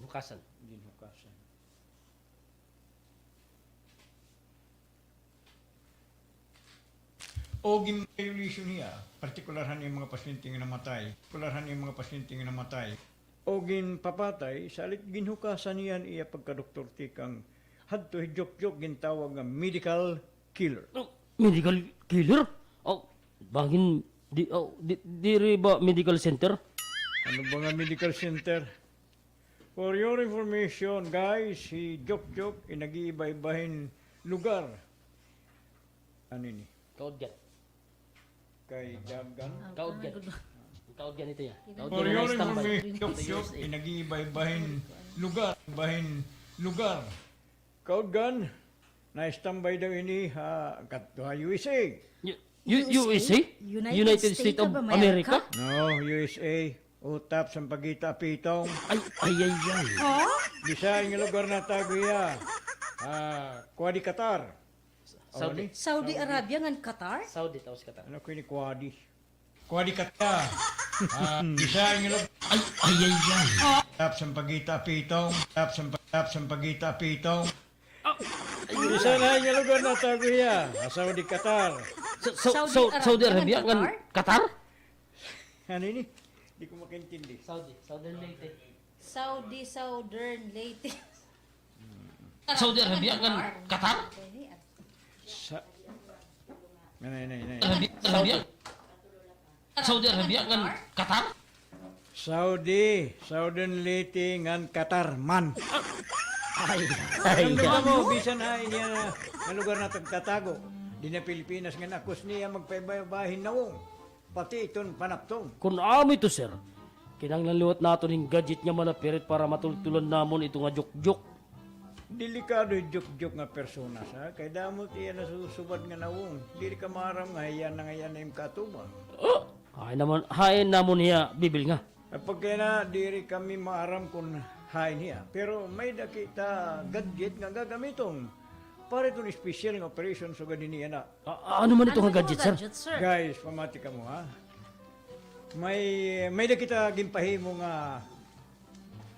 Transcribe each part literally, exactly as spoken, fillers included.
Hukasan. Ginhukasan. O gin-violation hiya, partikular han iya mga pasyente nga namatay, partikular han iya mga pasyente nga namatay. O ginpapatay, salit ginhukasan niya an iya pagkadoktor tikang hadto hi Jokjok gintawag nga medical killer. Oh, medical killer? Oh, bangin, di, oh, di, diri ba medical center? Ano ba nga medical center? For your information, guys, hi Jokjok in nag-iiba-iba hin lugar. Ano ini? Kaudgan. Kay Dagan. Kaudgan. Kaudgan ito ya. For your information, Jokjok in nag-iiba-iba hin lugar, iba hin lugar. Kaudgan, na-standby daw ini ha, kadto ha U S A. U-, U-, U S A? United States of America? No, U S A. Utap, Sampaguita, Apitong. Ay, ay, ay, ay. Ha? Bisan nga lugar natago hiya. Ah, kuwadi Qatar. Saudi. Saudi Arabia ngan Qatar? Saudi, tapos Qatar. Ano ko ini kuwadi? Kuwadi Qatar. Ah, bisan nga lugar. Ay, ay, ay, ay. Utap, Sampaguita, Apitong. Utap, Sampa-, Utap, Sampaguita, Apitong. Bisan nga lugar natago hiya. Ah, Saudi, Qatar. Sa-, sa-, Saudi Arabia ngan Qatar? Ano ini? Di ko makaintindi. Saudi, Southern Leyte. Saudi, Southern Leyte. Saudi Arabia ngan Qatar? Sa-, nay, nay, nay. Arabia, Arabia. Saudi Arabia ngan Qatar? Saudi, Southern Leyte ngan Qatar man. Ay, ay, ano ba mo, bisan ha ini nga lugar na tagtatago. Dinhi ha Pilipinas ngan akos niya magpaiba-iba hin nawong. Pati iton panapton. Kun amo ito, sir, kinahanglan liwat naton hin gadget nga malapirit para matultulan namon ito nga jukjok. Delikado hi jukjok nga persona, sir. Kay damo it iya nasusubad nga nawong. Diri ka maaram nga hiya na nga hiya na im kaatuban. Ah! Hain naman, hain namon hiya bibilnga? Pagkayana, diri kami maaram kun hain hiya. Pero may-ada kita gadget nga gagamiton para iton espesyal nga operation sugad hini yana. A-, ano man ito nga gadget, sir? Guys, pamati kamo, ha? May, may-ada kita ginpahimo nga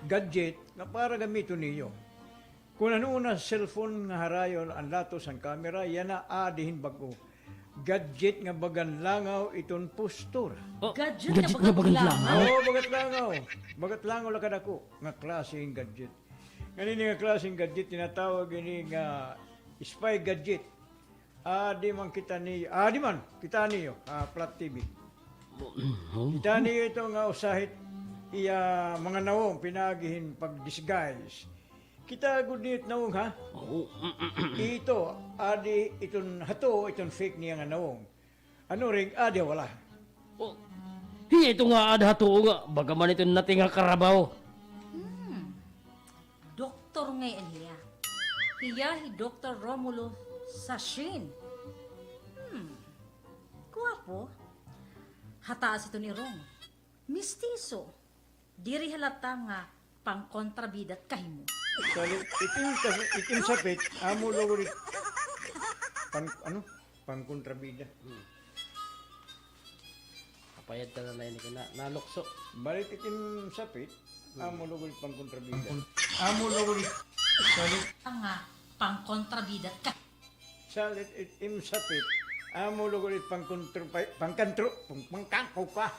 gadget nga para gamiton niyo. Kun ano na cellphone nga harayon an latos han camera, yana adi hin bag-o. Gadget nga bagan langaw iton postura. Oh, gadget nga bagan langaw? Oo, bagat langaw. Bagat langaw la kadako nga klase hin gadget. Ngan ini nga klase hin gadget, tinatawag ini nga spy gadget. Adi man kita niyo, adi man kita niyo, ah, Flat T V. Kita niyo ito nga usa hit iya mga nawong pinaagi hin pag-disguise. Kita gud niyo it nawong, ha? Oo. Ito, adi iton hato, iton fake niya nga nawong. Ano rin, adi wala. Oh, hiya ito nga ada ha tuo nga, baga man ito nating nga karabaw. Hmm. Doktor ngay-an hiya. Hiya hi Doktor Romulo Sashin. Hmm. Guwapo. Ha taas ito ni Rong. Mistiso. Diri halata nga pangkontrabida it kahimo. Salit, it im, it im sapit, amo lugod it pang, ano? Pangkontrabida. Hmm. Kapayad ka na na ini, kina-, nalukso. Balit it im sapit, hmm, amo lugod it pangkontrabida. Pangkon-, amo lugod it, salit. Nga pangkontrabida it ka- Salit it im sapit. Amo lugod it pangkontro-, pay-, pangkantro-, pang-, pangkangko ka.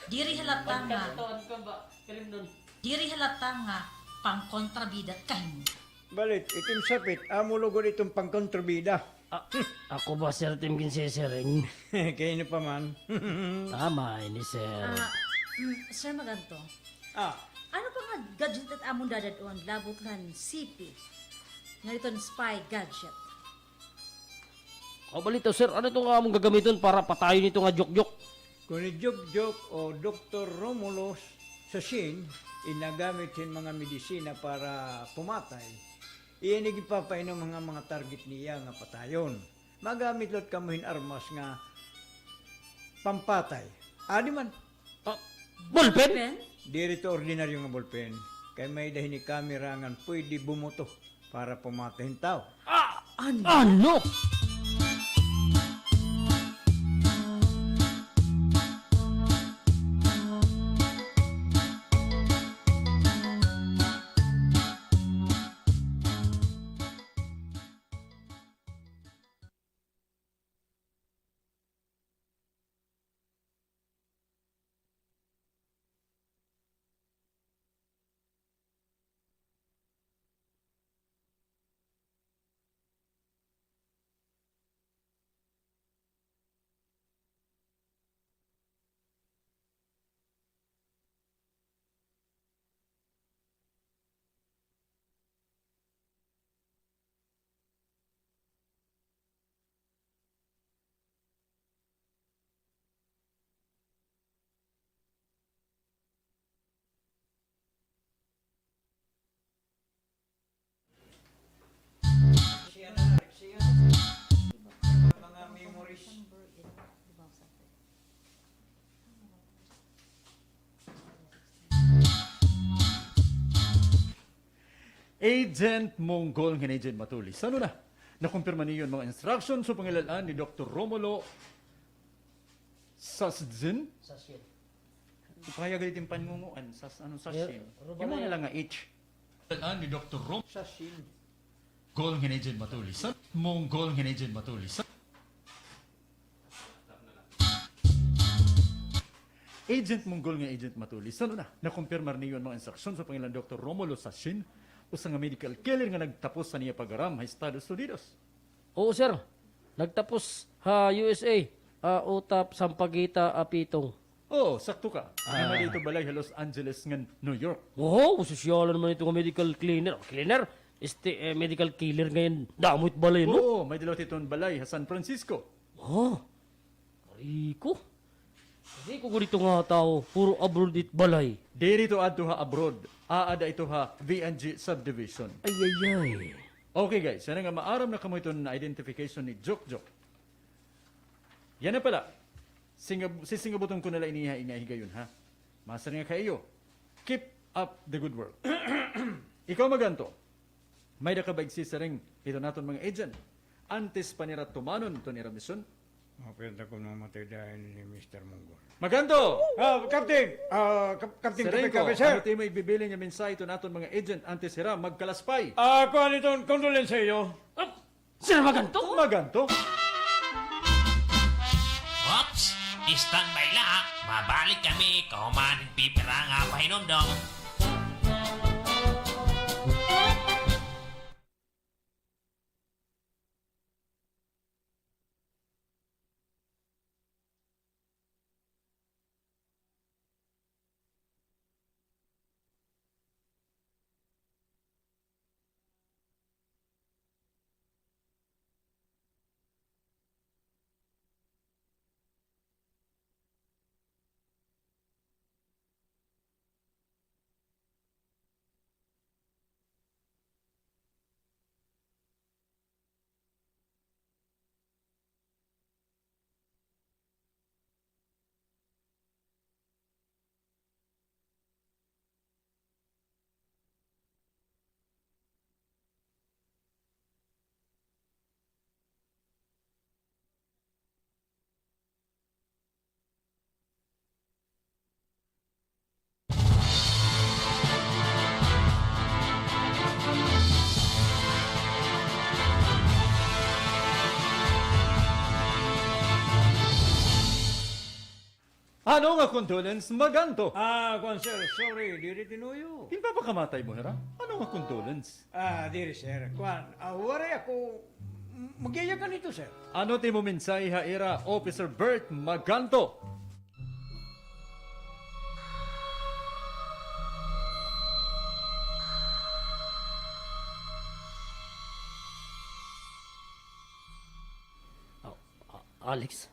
Diri halata nga. Pangkantoan ka ba? Kalimnon. Diri halata nga pangkontrabida it kahimo. Balit, it im sapit, amo lugod iton pangkontrabida. Ah, ako ba, sir, it im ginsisiring? Kay ano pa man. Tama ini, sir. Ah, mm, Sir Maganto. Ah. Ano pa nga gadget it amon dadad-on, labot la han C P? Nga iton spy gadget. Aw, balitaw, sir, ano ito nga amon gagamiton para patayon ito nga jukjok? Kun hi Jukjok o Doktor Romulus Sashin, in nagamit hin mga medisina para pumatay, iya ini ginpapainom nga mga target niya nga patayon. Magamit liwat kamo hin armas nga pampatay. Adi man. Ah, ballpen? Ballpen? Diri ito ordinaryo nga ballpen. Kay may-ada hini kamera ngan pwede bumoto para pumatay hin tawo. Ah, ano? Ano? Agent Monggol ngan Agent Matulis. Ano na? Nakumpirma niyo an mga instructions sa pangilan-an ni Doktor Romulo Sasjin? Sashin. Pahayag dito yung pangunguan. Sas-, ano, Sashin? Imo na lang nga H. Pangilan-an ni Doktor Rom- Sashin. Monggol ngan Agent Matulis. Monggol ngan Agent Matulis. Agent Monggol ngan Agent Matulis, ano na? Nakumpirmar niyo an mga instruksyon sa pangilan Doktor Romulo Sashin, usa nga medical killer nga nagtapos han iya pag-aram ha Estados Unidos? Oo, sir. Nagtapos ha U S A, ha Utah, Sampaguita, Apitong. Oo, sakto ka. May-ada ito balay ha Los Angeles ngan New York. Wow, sosyalan naman ito nga medical cleaner. Cleaner? Este, eh, medical killer ngay-an. Damo it balay, no? Oo, may-ada liwat iton balay ha San Francisco. Oh, riko. Riko gud ito nga tawo, puro abroad it balay. Diri ito adto ha abroad. Aada ito ha V N G subdivision. Ay, ay, ay. Okay, guys. Yana nga maaram na kamo hiton identification ni Jokjok. Yana pala. Singab-, sisingabuton ko na la ini ha inyo higayon, ha? Masiring ak ha iyo. Keep up the good work. Ikaw, Maganto. May-ada ka ba igsisiring hiton aton mga agent antes pa nira tumanon iton ira misyon? Mapuyat ako nga mamatay dayon ni Mister Monggol. Maganto! Ah, Captain! Ah, Cap-, Captain, siring ko, kape-kape, sir. Ano it imo igbibilin nga mensahe hiton aton mga agent antes hira magkalaspay? Ah, kuan iton, condolence ha iyo. Ah, Sir Maganto? Maganto? Oops! Standby la, ha. Mabalik kami kahuman hin pipira nga pahinumdom. Ano nga condolence, Maganto? Ah, kuan, sir, sorry, diri tinuyo. Ginpapakamatay mo hira? Ano nga condolence? Ah, diri, sir. Kuan, ah, waray ako m-, magyayakan hito, sir. Ano it imo mensahe ha ira, Officer Bert Maganto? Ah, ah, Alex?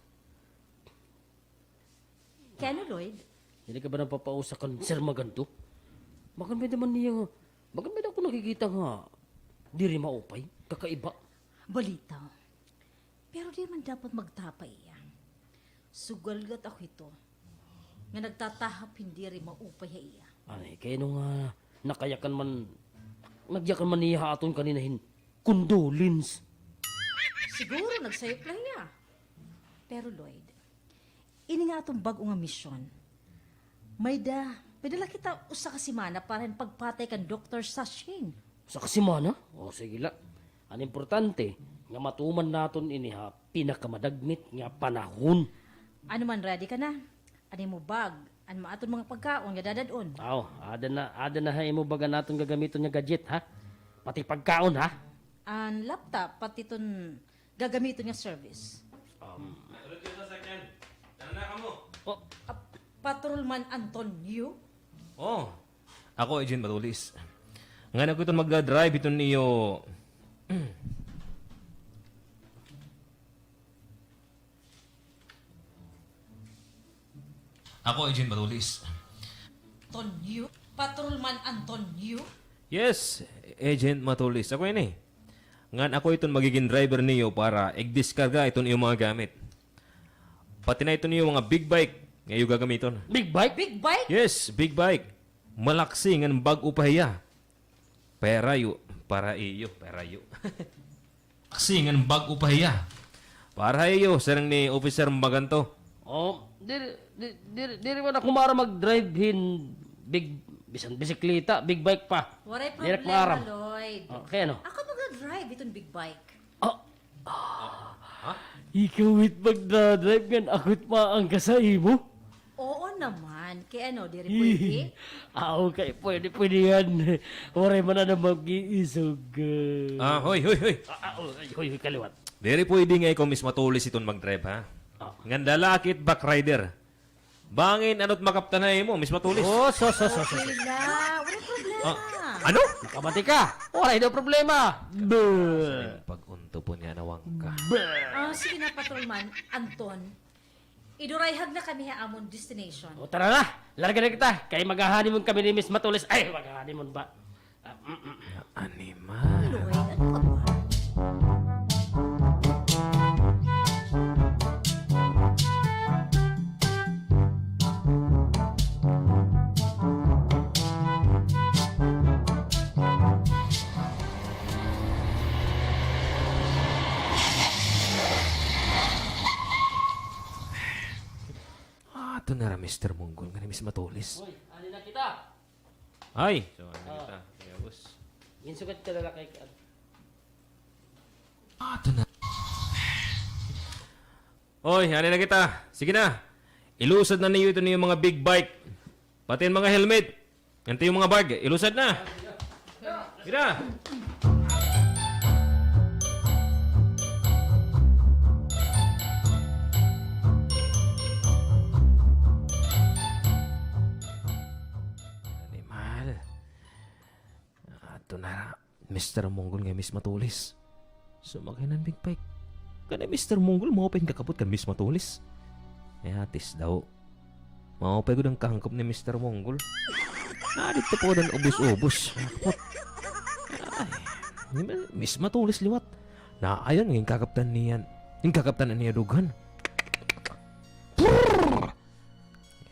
Kay ano, Lloyd? Diri ka ba napapausa kan Sir Maganto? Bagan may-ada man niya, bagan may-ada ako nakikita nga diri maupay, kakaiba. Balita. Pero diri man dapat magtapa iya. Sugal gad ako hito nga nagtatahap hin diri maupay ha iya. Ay, kay ano nga nakayakan man, nagyakan man niya ha aton kanina hin condolence. Siguro nagsayop la hiya. Pero Lloyd, ini nga aton bag-o nga misyon, may-ada, may-ada la kita usa ka semana para hin pagpatay kan Doktor Sashin. Usa ka semana? O, sige la. An importante, nga matuman naton ini ha pinakamadagmit nga panahon. Ano man, ready ka na? An imo bag, an ma-, aton mga pagkaon nga dadad-on. Aw, aada na, aada na ha imo bag an aton gagamiton nga gadget, ha? Pati pagkaon, ha? An laptop, pati iton gagamiton nga service. Um. Tulad ka sa sakyan. Tara na kamo. Oh. Ah, Patrolman Antonio? Oh, ako, Agent Matulis. Ngan ako iton magdadrive iton iyo. Ako, Agent Matulis. Antonio? Patrolman Antonio? Yes, Agent Matulis. Ako ini. Ngan ako iton magigin driver niyo para igdiskarga iton iyo mga gamit. Pati na iton iyo mga big bike nga iyo gagamiton. Big bike? Big bike? Yes, big bike. Malaksi ngan bag-o pa hiya. Perayo, para iyo, perayo. Aksi ngan bag-o pa hiya. Para ha iyo, siring ni Officer Maganto. Oh, diri, di-, diri, diri man ako maaram mag-drive hin big, bisan bisikleta, big bike pa. Waray problema, Lloyd. Oh, kay ano? Ako mag-drive iton big bike. Oh. Ha? Ikaw it magda-drive ngan ako it maangkas ha imo? Oo naman. Kay ano, diri pwede? Ah, okay. Pwede, pwede yan. Waray man ana mag-iisog. Ah, hoy, hoy, hoy. Ah, ah, oh, ay, hoy, hoy, kaliwat. Diri pwede nga ikaw, Miss Matulis, iton mag-drive, ha? Ah. Ngan lalaki it back rider. Bangin, ano't makaptan ha imo, Miss Matulis? Oh, so, so, so, so, so. Okay la, waray problema. Ah, ano? Makabati ka. Waray daw problema. Buh. Pag-unto po niya, nawang ka. Buh. Ah, sige na, Patrolman Anton. Idurayhag na kami ha amon destination. O, tara na. Larga na kita. Kay magha-honeymoon kami ni Miss Matulis. Ay, magha-honeymoon ba? Ah, mm, mm. Animal. Lloyd, ano ka ba? Ah, ato na ra, Mister Monggol, ngan hi Miss Matulis. Uy, adi na kita. Ay! So, ano kita? Kaya, boss. Ginsugad ka na lang kay Kat. Ah, ito na. Oy, ano na kita? Sige na. Ilusad na niyo ito niyo mga big bike. Pati ang mga helmet. Ito yung mga bag. Ilusad na. Sige na. Animal. Ato na ra, Mister Monggol ngan Miss Matulis. Sumakay na han big bike. Kan hi Mister Monggol, maupay hin kakapot kan Miss Matulis. Ay, atis daw. Maupay gud an kahangkop ni Mister Monggol. Ah, didto pa gud an ubos-ubos. Kakapot. Ay, ni Ma-, Miss Matulis liwat. Naayon nga hin kakaptan niya. Hin kakaptan niya dughan.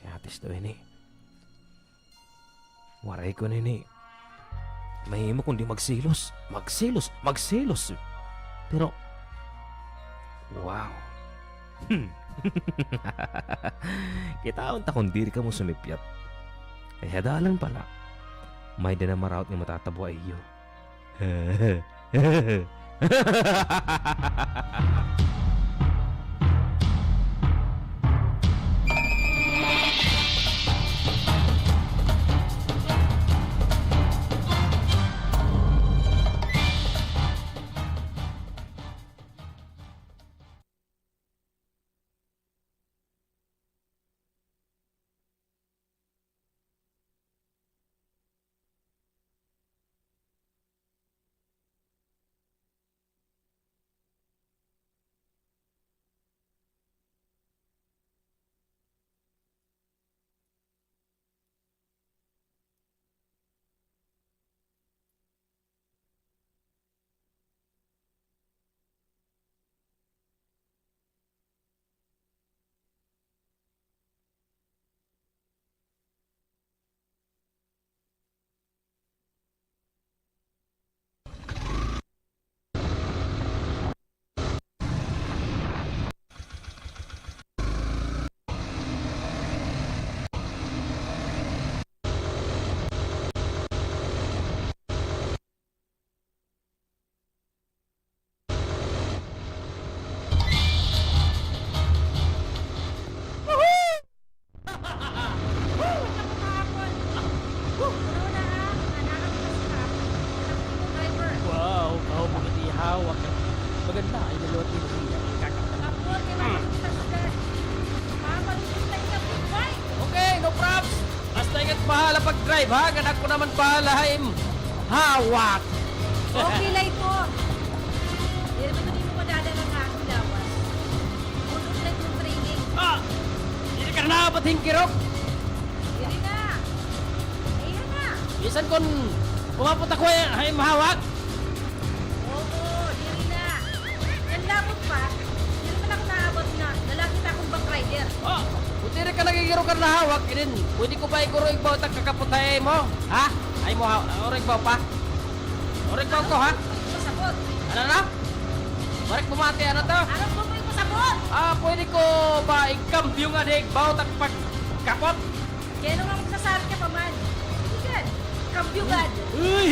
Ay, atis daw ini. Waray ko nini. Mahimo kundi magselos. Magselos. Magselos. Pero, wow. Hmm. Kitaon ta kon diri kamo sumipyat. Kay ha dalan pa la, may-ada na maraot nga matatabo ha iyo. Wow, kahubo gad it hawak. Maganda, ay dalawa tinuli niya. Kakaptan. Okay, no props. Basta ikaw bahala pag-drive, ha? Ngan ako naman bahala ha im hawak. Okay la ito. Diri man ito madadala nga akon lawas. Puno na ito training. Ah! Diri ka na naabot hin kirok. Diri na. Ayan na. Bisan kon umabot ako ha im hawak. Oo, diri na. Ngan labot pa, diri man ako naabot nga lalaki ta akon back rider. Oh, kon diri ka nagigiro kan hawak, inin, pwede ko ba iguro igbaw ta kakapot ha imo? Ha? Ha imo ha-, oro igbaw pa? Waray ko, ha? Pasabot. Ano na? Waray ko mati, ano to? Ano to, waray ko pasabot? Ah, pwede ko ba ikambyo nga dihig baw tak pagkapot? Kay ano nga magsasarap ka pa man? Sige gad. Kambyo gad. Uy!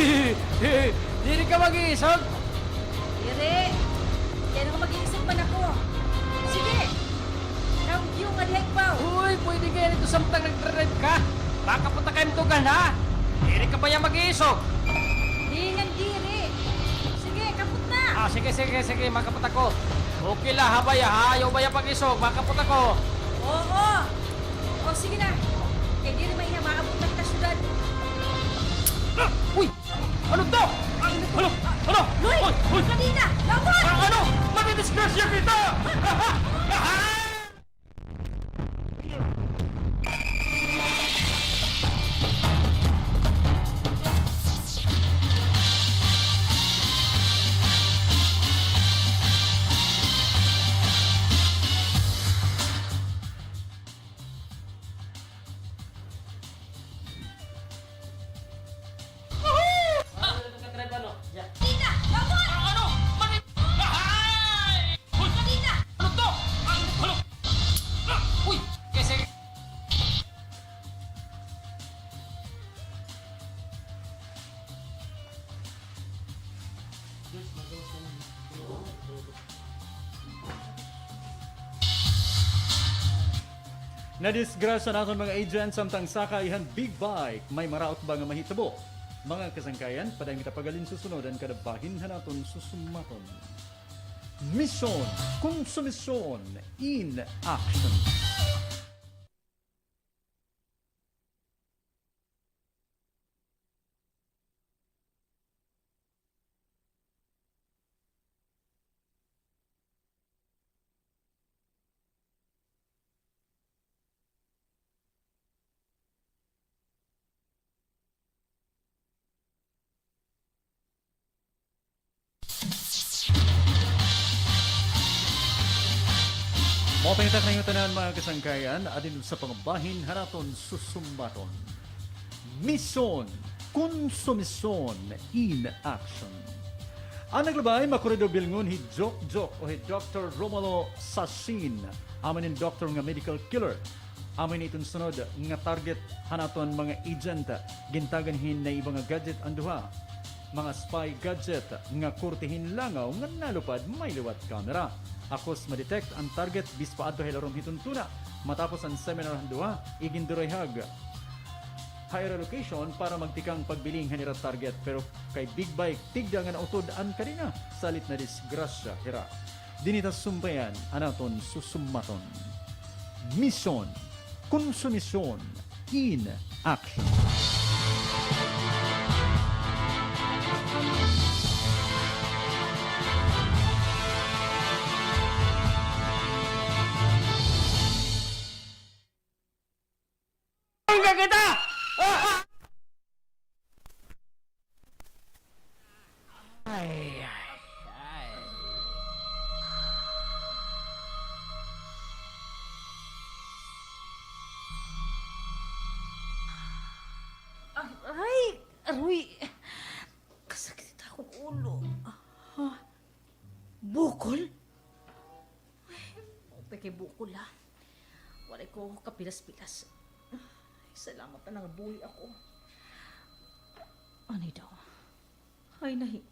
Diri ka mag-iisog? Diri. Kay ano nga mag-iisog man ako? Sige. Kambyo nga dihig baw. Uy, pwede kay ito samtang nagdre-drive ka. Makapot na kay tugan, ha? Diri ka baya mag-iisog? Di nga diri. Sige, kapot na. Ah, sige, sige, sige, makapot ako. Okay la, ha, baya, ha? Ayaw baya pag-isog, makapot ako. Oo. O, sige na. Kay diri man hiya maabot na kita syudad. Ah! Uy! Ano to? Ano? Ano? Loy! Uy! Uy! Kadena! Lawan! Ah, ano? Madidisgrasya kita! Tita! Lawan! Ano? Mani-, Ahay! Uy! Tita! Ano to? Ano? Ano? Ah! Uy! Kese! Nadisgrasya an aton mga agent samtang sakay han big bike. May maraot ba nga mahitabo? Mga kasangkayan, padayon kita pag-alinsusunod han kada bahin han aton susumaton. Misyon, konsumisyon in action. Maupay nga takna niyo tanan, mga kasangkayan, adi na usa pa nga bahin han aton susumbaton. Misyon, konsumisyon in action. An naglabay, makuridor bilngon hi Jokjok o hi Doktor Romulo Sasin. Amo ini an doktor nga medical killer. Amo ini iton sunod nga target han aton mga agent. Gintagan hin naiba nga gadget an duha. Mga spy gadget nga korte hin langaw nga nalupad may liwat kamera. Akos ma-detect an target bis pa adto ha ilarom hiton tuna. Matapos an seminar han duha, igindurayhag ha ira location para magtikang pagbiling han ira target, pero kay big bike tigda nga nautod an kadena, salit nadisgrasya hira. Dinhi ta sumpayan an aton susumaton. Misyon, konsumisyon in action. Hanggang kita! Ah! Ay, ay, ay. Aray, aroy. Kasakit it akon ulo. Ha? Bukol? Ay, maupay kay bukol, ha. Waray ko kapilas-pilas. Ay, salamat na nga buhi ako. Anay daw. Ay, nahi.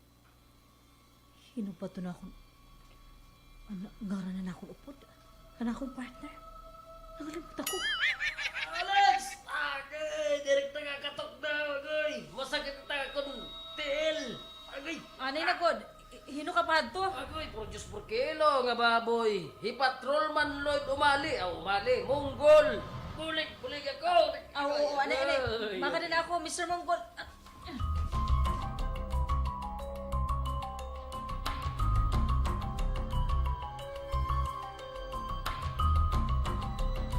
Hin-o ba ito an akon, an ngaran han akon upod? An akon partner? Nangalimot ako. Alex! Agay! Diri kita nakakatukdo, agay! Masakit it akon tiil! Agay! Anay na gud. Hi-, hin-o ka pa hadto? Agoy, por Diyos, por kilo nga baboy. Hi Patrolman Lloyd Umali. Ah, Umali. Monggol. Bulig, bulig ako. Ah, oo, anay, anay. Ay. Makadi na ako, Mister Monggol. Ah.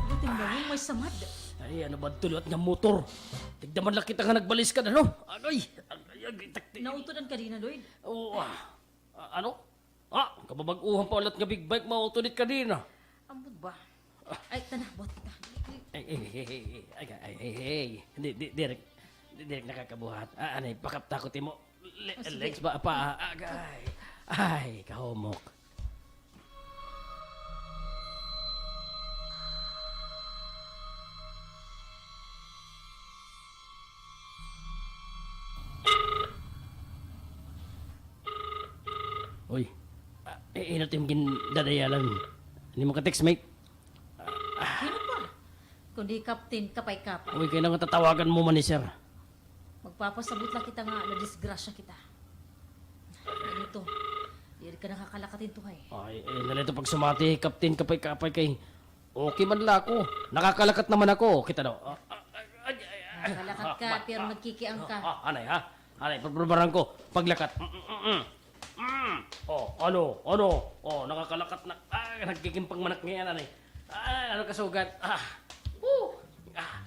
Buting ba yun? May samad. Ay, ano ba ito liwat nga motor? Tigda man la kita nga nagbaliskad, ano? Agoy, agoy, agoy, takti. Nautod an kadena, Lloyd? Oo, ah. Ah, ano? Ah, kababag-ohan pa la nga big bike, mautod it kadena. Ambot ba? Ah. Ay, tana, buhat kita. Ay, ay, ay. Di, di, diri ak, di, diri ak nakakabuhat. Ah, anay, pakapta ko it imo. Le-, Ah, sige. Legs ba? Pa, agay. Ay, kahumok. Uy. Ah, eh, ano it im gindadayalan? Ano it im ka-text, mate? Hin-o pa? Kundi Captain Kapay-kapay. Uy, kay ano nga tatawagan mo man ni sir? Magpapasabot la kita nga nadisgrasya kita. Ano ito? Diri ka nakakalakat hin tuhay. Ay, eh, nalito pagsumati, Captain Kapay-kapay kay okay man la ako. Nakakalakat naman ako. Kita daw. Ah, ah, ah, ay, ay, ay. Nakakalakat ka, ah, pero ah, nagkikiang ka. Ah, ah, anay, ha? Anay, pagbarbaran ko. Paglakat. Mm, mm, mm, mm. Mm. Oh, ano? Ano? Oh, nakakalakat na. Ah, nagkikimpang manak ngay-an, anay. Ah, ano kasugat? Ah. Woo! Ah.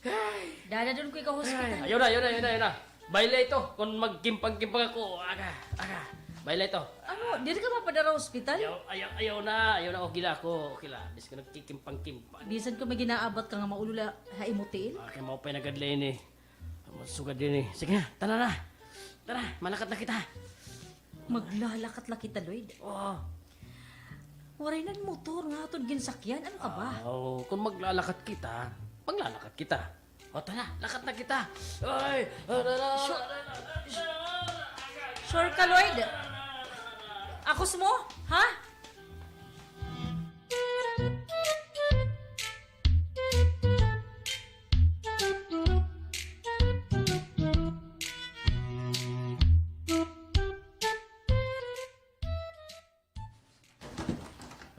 Ay. Dadadon ko ikaw hospital. Ay, ayaw na, ayaw na, ayaw na, ayaw na. Bayle ito, kung magkimpang-kimpang ako. Aga, aga. Bayle ito. Ano, diri ka mapadara hospital? Ayaw, ayaw, ayaw na, ayaw na, okay la ako, okay la. Bis ko nagkikimpang-kimpang. Bisan ko may ginaabat ka nga maulo la ha imo tiil? Ah, kay maupay na gad la ini. Masugad ini. Sige na, tara na. Tara, malakat na kita. Maglalakat la kita, Lloyd? Oo. Waray nan motor nga aton ginsakyan. Ano ka ba? Aw, kung maglalakat kita, maglalakat kita. O, tara, lakat na kita. Ay, ah, la, la, Sure. la, la, la, la. Sure ka, Lloyd? Akos mo? Ha?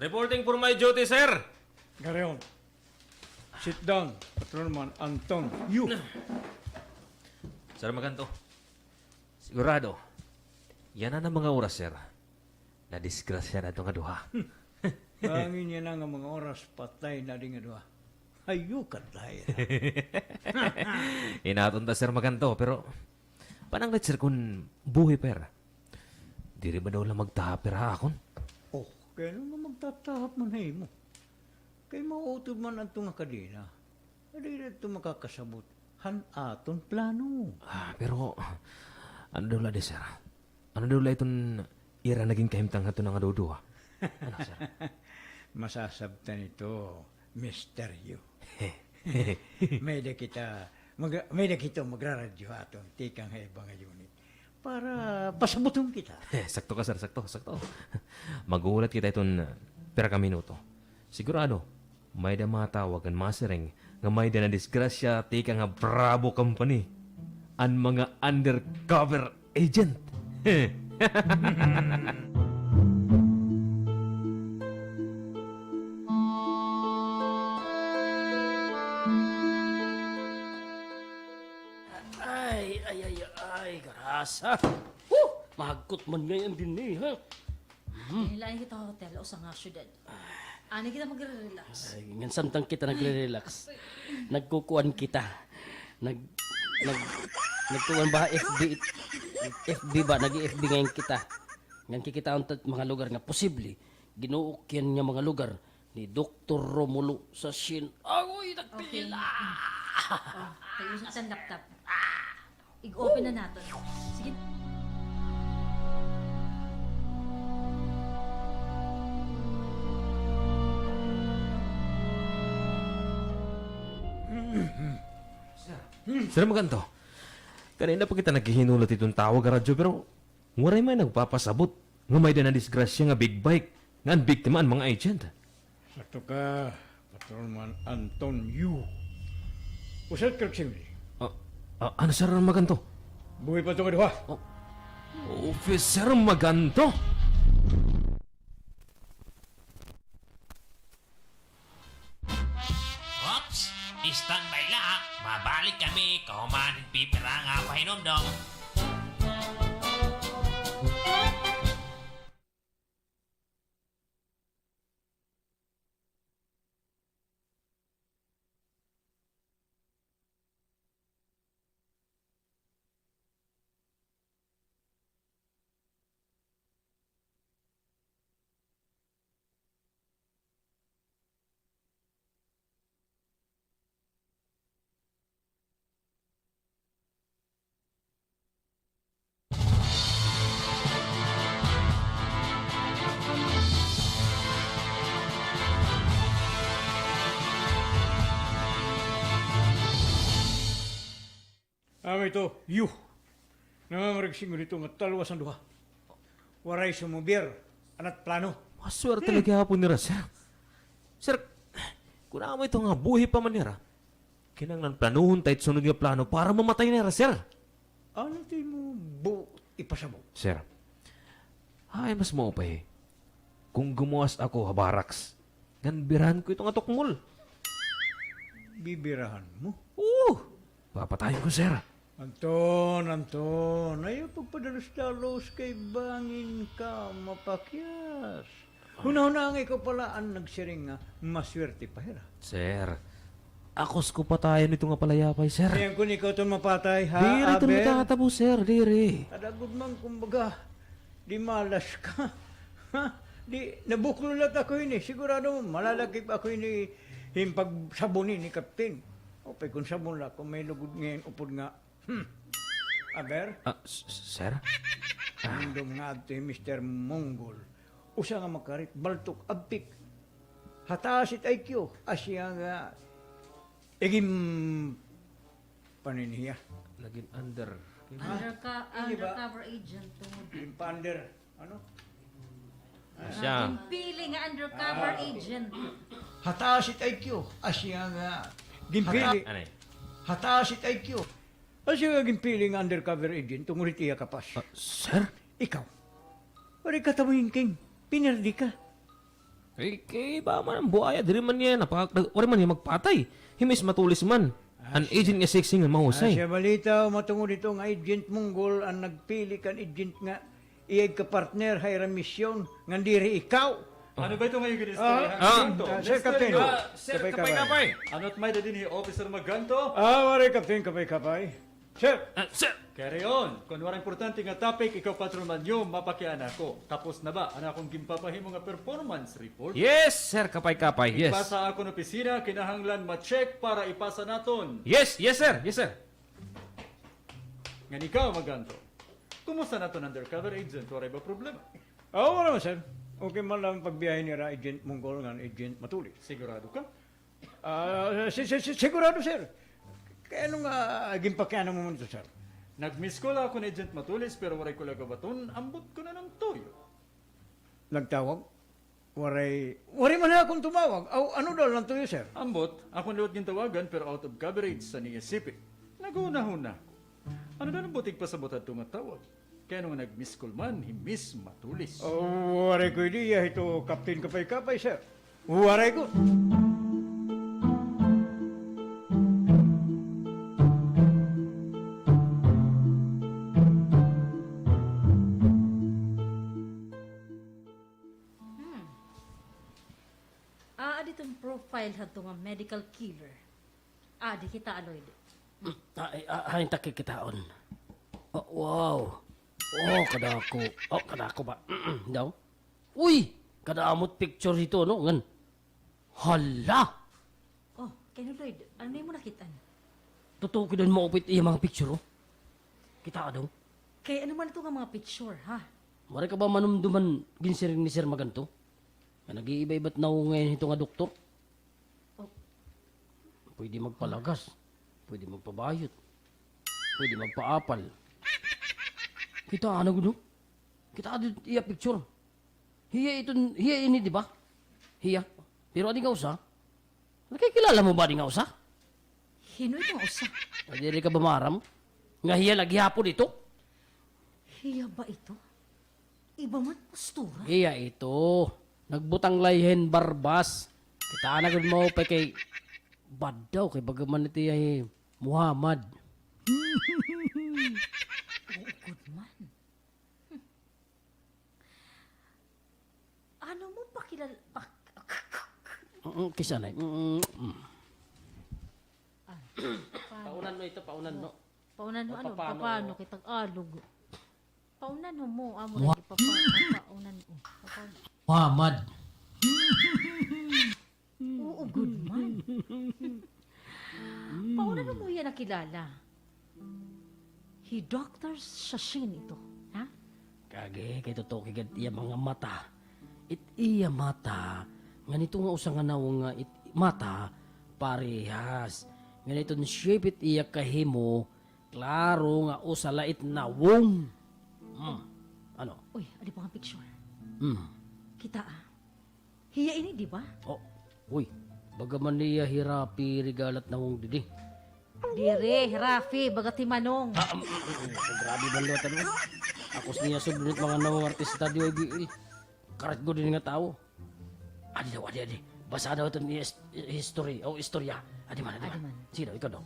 Reporting for my duty, sir. Garion. Sit down, Patrolman Anton. You. Sir Maganto, sigurado, yana nga mga oras, sir, nadisgrasya na ito nga duha. Bangin yana nga mga oras, patay na di nga duha. Hayukat la ira. Inaton ta, Sir Maganto, pero pananglit, sir, kun buhi pa ira. Diri ba daw la magtahap ira ha akon? Oh, kay ano nga magtatahap man ha imo? Kay mauutod man adto nga kadena. Diri adto makakasabot han aton plano. Ah, pero, ano daw la di, sir? Ano daw la iton ira nagin kahimtang hadto nga duduha? Ano, sir? Masasabtan ito, misteryo. May-ada kita, mag-, may-ada kita magraradyo ha aton tikang ha iba nga unit. Para pasabuton kita. Sakto ka, sir. Sakto, sakto. Maghuhulat kita iton pira ka minuto. Sigurado, may-ada matawag ngan masiring nga may-ada nadisgrasya tikang ha Bravo Company. An mga undercover agent. Ay, ay, ay, ay, garasa. Huh! Mahagkot man ngay-an dinhi, ha? Hmm. Lain kita ha hotel, usa nga syudad. Ani kita magre-relax. Ay, ngan samtang kita nagre-relax, nagkukuan kita. Nag-, nag-, nagkukuan ba, F B, F B ba? Nag-F B ngay-an kita. Ngan kikitaon ta mga lugar nga posible ginuok yana nga mga lugar ni Doktor Romulo sa Shin. Agoy, nagpila! Okay. Oh, kay usok sa laptop. Ig-open na naton. Sige. Sir. Sir Maganto, kanina pa kita naghihinulat hiton tawag ha radyo, pero waray may nagpapasabot nga may-ada nadisgrasya nga big bike nga an biktima an mga agent. Sakto ka, Patrolman Antonio. Usa ka Sir Maganto. Ah, ah, ano, Sir Maganto? Buhi pa ito nga duha. Oh. Officer Maganto? Oops! Standby la, ha. Mabalik kami kahuman hin pipira nga pahinumdom. Amo ito, you. Nangangarigsingot ito nga talwas an duha. Waray sumubir an at plano. Maswerte la gihapon nira, sir. Sir, kun amo ito nga buhi pa man nira, kinahanglan planuhon ta it sunod nga plano para mamatay nira, sir. Ano it imo buot ipasabot? Sir, hain mas maupay kon gumuwas ako ha barracks ngan birahan ko ito nga tukmol. Bibirahan mo? Oo! Papatayon ko, sir. Anton, Anton, ayaw pagpadalos-dalos kay bangin ka mapakyas. Hunahunaa nga ikaw pa la an nagsiring nga maswerte pa hira. Sir, akos ko patayon ito nga palayapay, sir. Iyan kun ikaw iton mapatay, ha, Abel? Diri ito natatabo, sir, diri. Ada gud man, kumbaga, di malas ka. Ha? Di, nabuklo la ako hini. Sigurado, malalakip ako hini hin pagsabon hini, Kapten. Upay kon sabon la ako, may lugod ngay-an upod nga. Hmm. Aber? Ah, s-, s-, sir? Andom nga adto hi Mister Monggol. Usa nga makarit, baltok, abtik. Hataas it I Q, asya nga igin paniniya. Nagin under. Underco-, undercover agent tungod. Igin pa-under. Ano? Asya. Ginpili nga undercover agent. Hataas it I Q. Asya nga ginpili. Ano? Hataas it I Q. Asya nga ginpili nga undercover agent tungod hit iya kapas. Ah, sir? Ikaw. Waray ka tamuhingking. Pinirdi ka. Kay, kay, ba man an buaya, diri man niya napa-, waray man niya magpatay. Hi Miss Matulis man. An agent nga sexy nga mahusay. Asya balita, matungod ito nga Agent Monggol an nagpili kan agent nga iya igka-partner ha ira misyon, ngan diri ikaw. Ano ba ito nga iyo ginistoryahan? Ah, Sir Captain. Ah, Sir Kapay-kapay. Ano it may-ada dinhi, Officer Maganto? Ah, waray, Captain Kapay-kapay. Sir! Ah, sir! Carry on. Kon waray importante nga topic, ikaw, Patrol Manyo, mapakiana ako. Tapos na ba an akon ginpapahimo nga performance report? Yes, Sir Kapay-kapay, yes. Igpasa ha akon opisina, kinahanglan ma-check para ipasa naton. Yes, yes, sir. Yes, sir. Ngan ikaw, Maganto, kumusta an aton undercover agent? Waray ba problema? Ah, wala man, sir. Okay man la an pagbiyahe nira Agent Monggol ngan Agent Matulis. Sigurado ka? Ah, si-, si-, si-, sigurado, sir. Kay ano nga ginpakiana mo man ito, sir? Nag-miss call ako ni Agent Matulis, pero waray ko la gabaton, ambot kon ano an tuyo. Nagtawag? Waray, waray man ha akon tumawag. Aw, ano daw la an tuyo, sir? Ambot, akon liwat gintawagan, pero out of coverage san iya sipi. Naghunahuna ako. Ano daw an buot igpasabot hadto nga tawag? Kay ano nga nag-miss call man hi Miss Matulis? Oh, waray ko ideya hito, Captain Kapay-kapay, sir. Waray ko. Hmm. Ah, adi iton profile hadto nga medical killer. Ah, di kita, Lloyd. Mm, ah, ay, ah, hain ta kikitaon. Oh, wow. Oh, kadako. Oh, kadako ba? Daw? Uy! Kadamo it picture hito, no? Ngan. Hala! Oh, kay ano, Lloyd? Ano na imo nakit-an? Tutukidan mo upit iya mga picture, oh. Kita daw. Kay ano man ito nga mga picture, ha? Waray ka ba manumduman ginsiring ni Sir Maganto? Nga nag-iiba-iba it nawong ngay-an hito nga doktor. Oh. Pwede magpalagas. Pwede magpabayot. Pwede magpaapal. Kita na gud, no? Kita na iya picture. Hiya iton, hiya ini, di ba? Hiya. Pero adi nga usa. Nakikilala mo ba adi nga usa? Hin-o ito nga usa? Ay, diri ka ba maaram? Nga hiya la gihapon ito? Hiya ba ito? Iba man postura. Hiya ito. Nagbutang la hiya hin barbas. Kita na gud mo pa kay bad daw kay baga man ito hiya hi Muhammad. Oo gud man. Ano mo pakilal-, pak-, Mm, kisa na. Mm, mm. Ah, pa-, Paunan mo ito, paunan mo. Paunan mo, ano, papano? Papano kay Tagalog? Paunan mo, amo lagi, papa-, paunan mo. Papano? Muhammad. Oo, good man. Paano mo iya nakilala? Hi Doctor Shashin ito, ha? Kagi, kay tutuki gad iya mga mata. It iya mata, ngan ito nga usa nga nawong nga it mata, parehas. Ngan iton shape it iya kahimo, Klaro nga usa la it nawong. Hmm. Ano? Uy, adi pa nga picture. Hmm. Kita, ah. Hiya ini, di ba? Oh, uy. Baga man niya hi Rafi Regalat nawong didi. Diri, hi Rafi, baga ti Manong. Ah, um, um, um, um, grabe man daw, ano? Ako niya sublit mga nawong artista di Y B L. Karat ko din nga tao. Adi daw, adi, adi. Basa daw iton his-, history, o istorya. Adi man, adi man. Adi man. Sige daw, ikaw daw.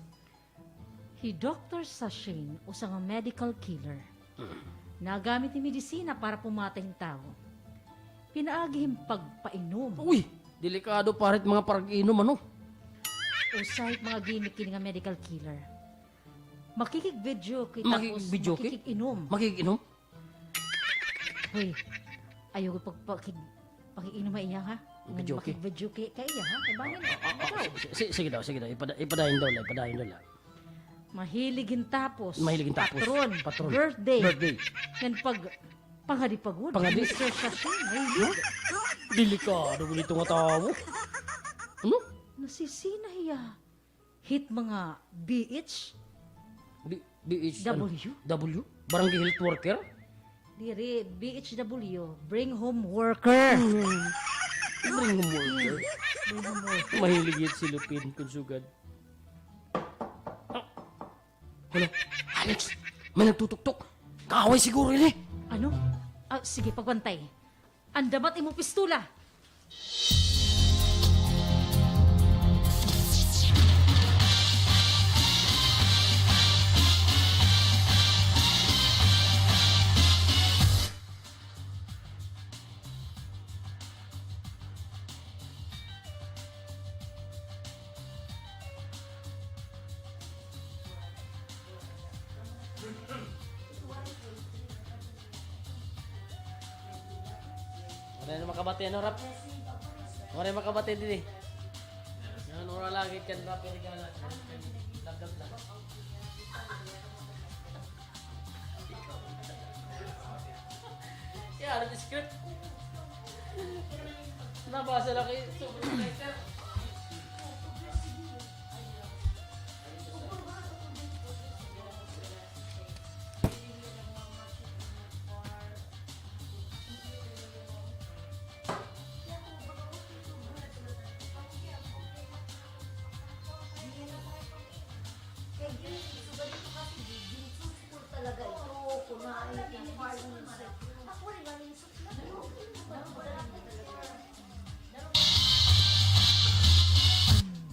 Hi Doktor Sashin, usa nga medical killer. Mm. Nagamit hin medisina para pumatay hin tawo. Pinaagi hin pagpainom. Uy! Delikado para it mga pag-inom, ano? Usa hit mga gimmick kini nga medical killer. Makikig-videoke, tapos makikig-videoke? Makikig-inom. Makikig-inom? Hoy, ayaw gud pag-, pakig-, pakig-inom ha iya, ha? Videoke? Makig-videoke ka iya, ha? Kay bangin, ah, ah, ah, ikaw. Sige, sige, sige daw, sige daw. Ipada-, ipadayon daw la, ipadayon daw la. Mahilig hin tapos. Mahilig hin tapos. Patron. Patron. Birthday. Birthday. Ngan pag-, pangadi pa gud. Pangadi? Mister Sashin, mahilig. Delikado gud ito nga tawo. Ano? Nasisina hiya. Hit mga B H? B-, B H, ano? W? W? Barangay health worker? Diri, B H W. Bring home worker. Hmm. Bring home worker. Bring home worker. Mahilig yan si Lupin, kun sugad. Hala, Alex, may nagtutuktok. Kaaway siguro ini. Ano? Ah, sige, pagbantay. Andam it imo pistola. Waray na makabati, ano, Rap? Waray makabati didi. Yan, ura lagi kan Rap, Regalat. Lablab lang. Yan, ano, script? Nabasa lang kay Supervisor.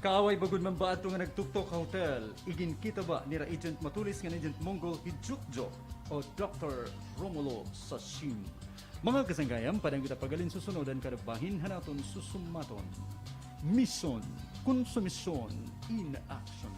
Kaaway ba gud man ba adto nga nagtuktok ha hotel? Iginkita ba nira Agent Matulis ngan Agent Monggol hi Jukjok o Doktor Romulo Sashin? Mga kasangkayan, padayong kita pag-alinsusunod han kada bahin han aton susumaton. Mission, konsumisyon, in action.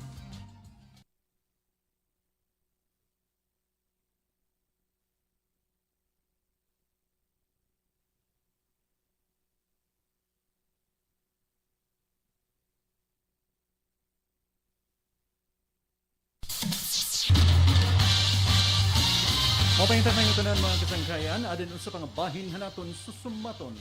Maupay nga hapon ha iyo tanan, mga kasangkayan, adin usa pa nga bahin han aton susumaton.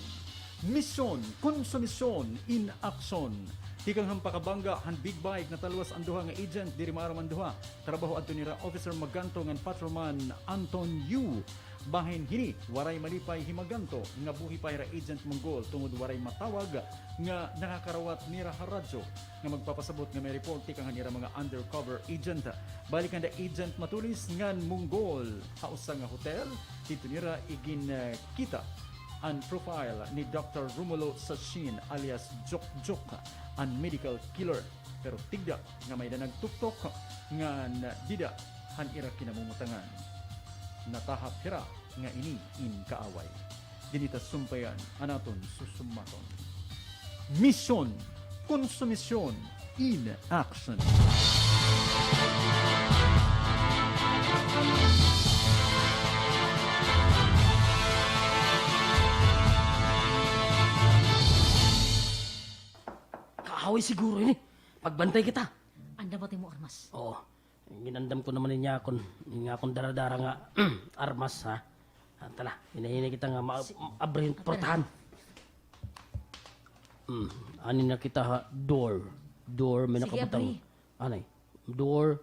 Misyon, konsumisyon, in action. Tikang han pakabangga han big bike, natalwas an duha nga agent, diri maaram an duha. Trabaho adto nira Officer Maganto ngan Patrolman Anton Yu. Bahin hini, waray malipay hi Maganto nga buhi pa hira Agent Monggol tungod waray matawag nga nakakarawat nira ha radyo nga magpapasabot nga may report tikang han ira mga undercover agent. Balikan da Agent Matulis ngan Monggol ha usa nga hotel, didto nira iginkita an profile ni Doktor Romulo Sashin alias Jokjok, an medical killer. Pero tigda nga may-ada nagtuktok ngan dida han ira kinamumutangan. Natahap hira nga ini in kaaway. Dinhi ta sumpayan an aton susumaton. Misyon, konsumisyon, in action. Kaaway siguro ini. Pagbantay kita. Andam it imo armas. Oo. Ginandam ko naman ini akon, ini akon dara-dara nga armas, ha? Ah, tala, hinay-hinay kita nga ma-, abri hin portahan. Hmm, ani na kita, ha? Door. Door, may nakabutang. Sige, abri. Anay? Door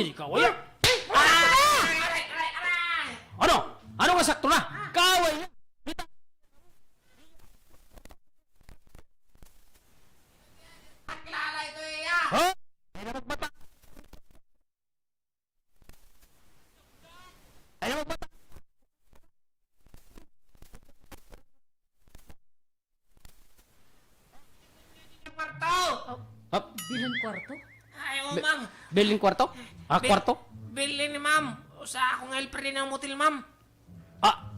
diri kaway. Ano? Ano nga sakto na? Kaway na. Kilala ito iya. Ha? Ayaw magbata. Ayaw magbata. Kwarto. Hap. Bilin kwarto? Ay, oo, ma'am. Bilin kwarto? Ah, kwarto? Bilin ni ma'am. Usa ako nga helper dinhi ha motel, ma'am. Ah,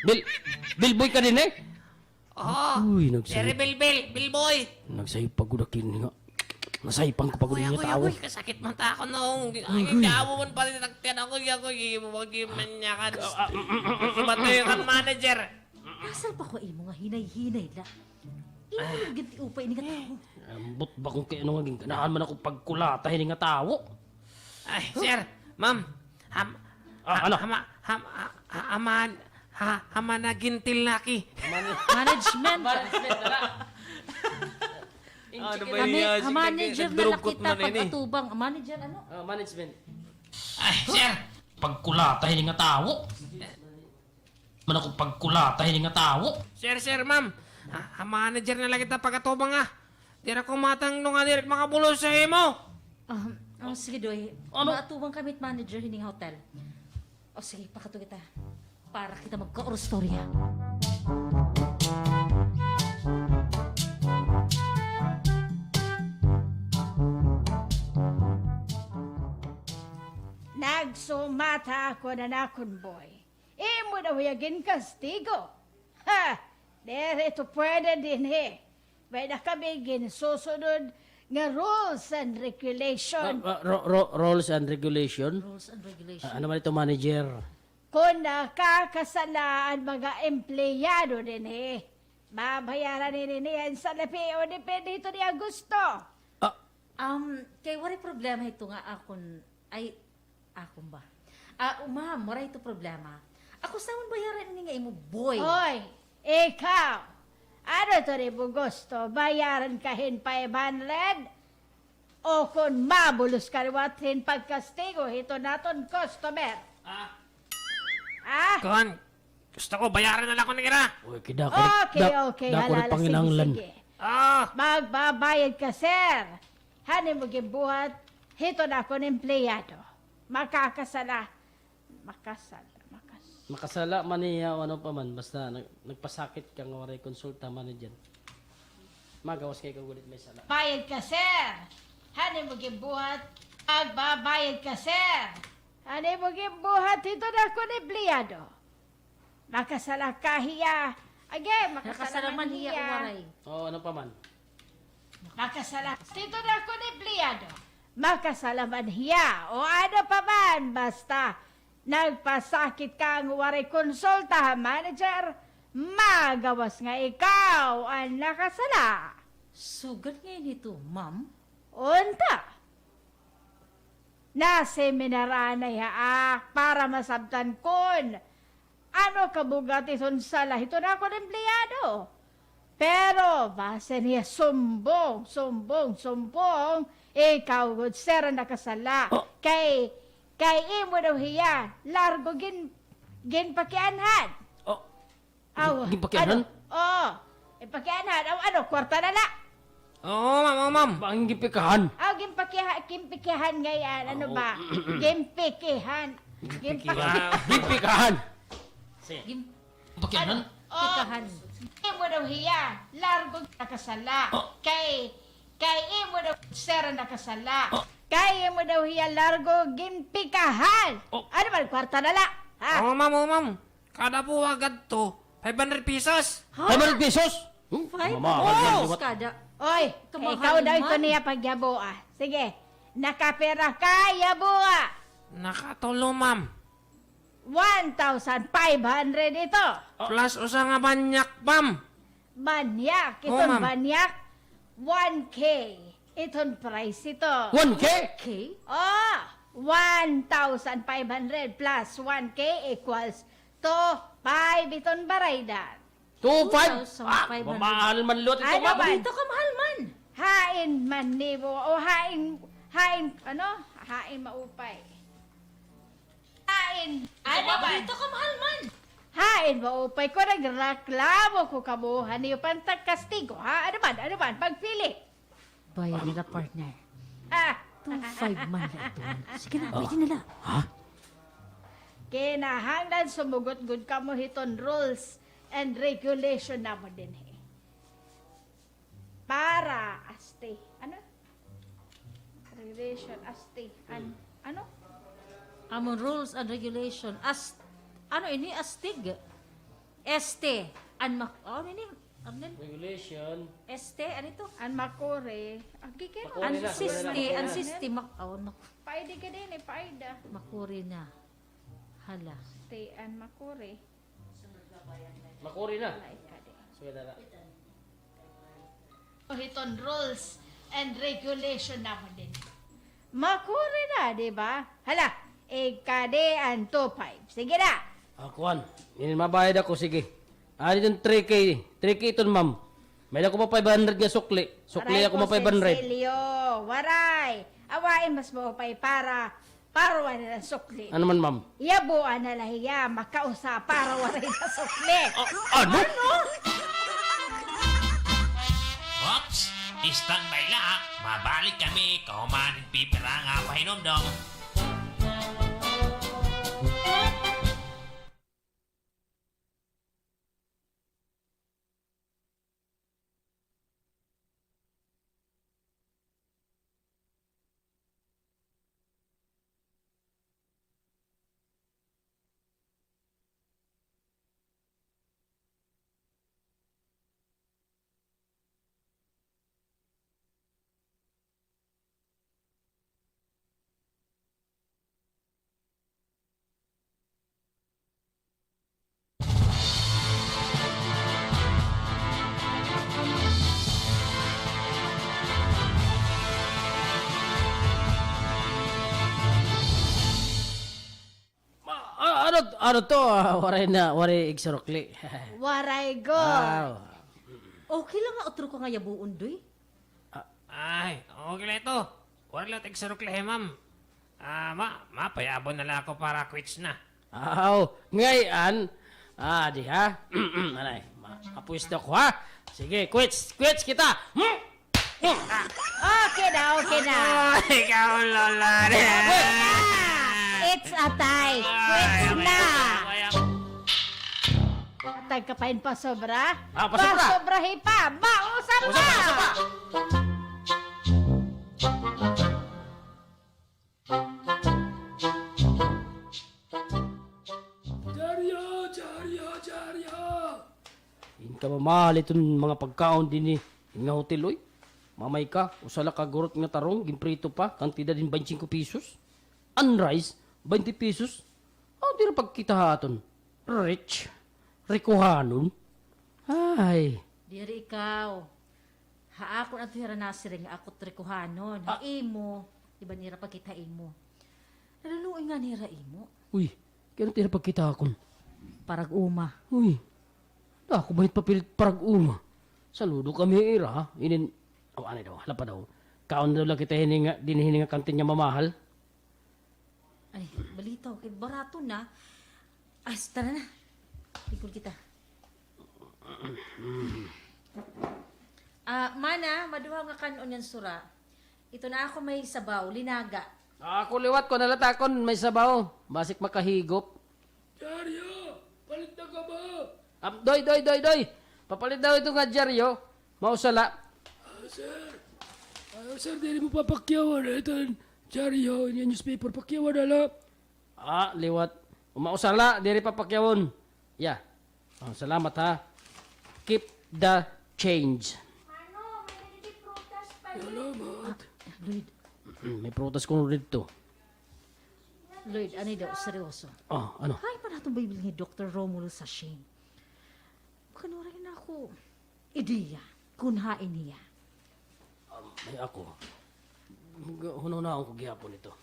Bil-, Bilboy ka dinhi? Oo. Uy, nagsay-, Jerry Bilbil, Bilboy. Nagsaypa gud ako ini nga. Nasaypan ko pa gud ini nga tawo. Agoy, agoy, kasakit man ta ako noon. Ay, agoy. Ay, tawo man pala, taktian ako, agoy, agoy, agoy, manyakan. Ah, ah, mm, mm, mm, mm. Matuyo kan manager. Asal pa ko imo nga hinay-hinay la. Imo lang gintiupay ini nga tawo. Ambot ba kon kay ano nga ginganahan man ako pagkulata hini nga tawo? Ay, sir, ma'am, ham-, ah, ha-, ano? Hama-, ham-, ha-, ha-, haman-, ha-, hamana gintil na aki. Management. Management na la. Ano ba niya? Ha manager na la kita pag-atubang. Manager, ano? Ah, management. Ay, sir, pagkulata hini nga tawo. Man ako pagkulata hini nga tawo. Sir, sir, ma'am. Ha, ha manager na la kita pag-atubang, ha. Diri ako matangno nga diri makabulos ha imo. Ah, oh, sige, Doy. Ano? Maatubang kami it manager hini nga hotel. O sige, pakadto kita. Para kita magkaurustorya. Nagsumata ako han akon boy. Imo daw hiya ginkastigo. Ha! Diri ito pwede dinhi. May na kami ginsusunod nga rules and regulation. Ah, ah, ru-, ru-, rules and regulation? Rules and regulation. Ah, ano man ito, manager? Kon nakakasala an mga empleyado dinhi, babayaran ini niyan salapi o depende hito niya gusto. Ah. Um, kay waray problema hito nga akon, ay, Akon ba? Ah, o ma'am, waray ito problema. Ako sa man bayaran ini nga imo boy. Hoy, ikaw! Ano ito imo gusto? Bayaran ka hin five hundred? O kon mabulos ka liwat hin pagkastigo hito naton customer? Ah. Ah? Kon, gusto ko, bayaran na la ko nira. Uy, kidako. Okay, okay, dako halala, sige, sige. Ah. Magbabayad ka, sir. Han imo ginbuhat hito nakon empleyado. Makakasala. Makasala. Makas- Makasala man hiya o ano pa man. Basta nag-, nagpasakit ka nga waray konsulta, manager. Magawas kay ka gud it may sala. Bayad ka, sir. Han imo ginbuhat. Magbabayad ka, sir. Han imo ginbuhat hito nakon empleyado. Makasala ka hiya. Agi, makasala man hiya o waray. Oo, ano pa man? Makasala. Hito nakon empleyado. Makasala man hiya o ano pa man, basta nagpasakit ka nga waray konsulta ha manager, magawas nga ikaw an nakasala. Sugad ngay-an hito, ma'am? Unta. Naseminar anay ha ak para masabtan kon ano kabug-at hiton sala hito nakon empleyado. Pero basin hiya sumbong, sumbong, sumbong, ikaw gud, sir, an nakasala. Oh. Kay, kay imo daw hiya largo gin-, ginpakianhan. Oh. Aw, gin-, ginpakianhan? Ano? Oo. Ginpakianhan. Aw, ano, kwarta na la. Oo, ma'am, oo, ma'am. Ba, an ginpikihan? Aw, ginpakiha-, ginpikihan ngay-an. Ano ba? Ginpikihan. Ginpikihan. Ginpikihan. Ginpikihan? Pikahan. Imo daw hiya, largo nakasala. Kay, kay imo daw sir nakasala. Kay imo daw hiya, largo ginpikahan. Ano man, kwarta na la? Ha? Oo, ma'am, oo, ma'am. Kada buwag adto, five hundred pesos. Ha? Five hundred pesos? Huh? Five hundred kada. Oy, ikaw daw ito niya pagyabua. Sige, nakapira ka yabua? Nakatulo, ma'am. One thousand five hundred ito. Plus usa nga banyak, ma'am. Banyak, iton banyak, one K. Iton price ito. One K? One K? Oh, one thousand five hundred plus one K equals two five iton baraydan. Two five? Two thousand five hundred. Ah, mamahal man liwat ito, ma'am. Ano ba? Dito kamahal man. Hain man nimo, o hain, hain, ano? Hain maupay. Hain. Ano ba? Dito kamahal man. Hain maupay ko, nagreklamo ko kamo ha niyo pantag kastigo, ha? Ano man, ano man, pagpili. Bayad nila, partner. Ah. Two five man la ito. Sige na, pwede na la. Ha? Kinahanglan sumugot gud kamo hiton rules and regulation namon dinhi. Para, asti. Ano? Regulation, asti. An, ano? Amon rules and regulation. As, ano ini? Astig. Este. An mak-, ano ini? Ano ini? Regulation. Este, ano ito? An makuri. Agi kay makuri na. An sisti, an sisti, mak-, oh, an mak-, paida ka din eh, paida. Makuri na. Hala. Este, an makuri. Makuri na. Wala, ika di. Sige na la. Hiton rules and regulation namon din. Makuri na, di ba? Hala, ika di an two five. Sige na. Ah, kuan, inin mabayad ako, sige. Ah, diton three K, three K iton, ma'am. May-ada ako pa five hundred nga sukli. Sukli ako ma five hundred. Waray ko, Cecilio. Waray. Awain mas maupay para Para waray na sukli. Ano man, ma'am? Yabua na la hiya, makausa para waray na sukli. A-, ano? Ano? Oops! Standby la, ha? Mabalik kami kahuman hin pipira nga pahinumdom. Ma-, a-, ano, ano to? Ah, waray na, waray igsurukli. Waray gud. Aw. Okay la nga utro ka nga yabuon, Doy. Ah. Ay, okay la ito. Waray la tigsurukli, ma'am. Ah, ma-, mapayabon na la ako para quits na. Aw, ngay-an. Ah, di ha? Anay, ma-, mapuwesto ko, ha? Sige, quits, quits kita. Hmm? Okay na, okay na. Ay, ikaw, Lola. Okay na. It's a tie. Quits na. Ay, okay, okay, okay. Atag ka pa hin pasobra? Ah, pasobra. Pasobrahi pa. Mausa pa. Usa pa, usa pa. Diaryo, diaryo, diaryo. Inka mamahal iton mga pagkaon dinhi nga hotel, oy. Mamay ka, usa la ka gurot nga tarong, ginprito pa, kantidad hin baynte singko pesos. An rice, baynte pesos. Aw, diri pagkita ha aton. Rich. Rikuhanon. Ay. Diri ikaw. Ha akon adto hira nasiring nga ako trikuhanon. Ha imo, iba nira pagkita imo. Naluloy ngani hira imo. Uy, kay ano it ira pagkita ha akon? Parag-uma. Uy, dako ba it papilit parag-uma? Saludo kami ha ira, ha? Inin, aw, anay daw, hala pa daw. Kaon daw la kita hini nga, dinhi hini nga kantin nga mamahal. Ay, balitaw, kay barato na. Ay, tara na. Likod kita. Ah, mana, maduha nga kan-on nga sura. Ito na ako may sabaw, linaga. Ah, ako liwat, kuan na la it akon may sabaw. Basik makahigop. Dyaryo, palit na ka ba? Ah, Doy, Doy, Doy, Doy. Papalit daw ito nga dyaryo. Mausa la. Ah, sir. Ah, sir, diri mo papakyawan iton dyaryo, iton newspaper. Pakyawan na la. Ah, liwat. Mausa la, diri papakyawon. Ya. Oh, salamat, ha. Keep the change. Mano, may nagdidiprutas pa rin. Salamat. Ah, Lloyd. May prutas ko didto. Lloyd, ano daw, seryoso? Oh, ano? Hain pa naton ba ibilin ni Doktor Romulo Sashin? Baka waray na ako ideya kun hain hiya. Um, ay, ako. Hunahunahon ko gihapon ito.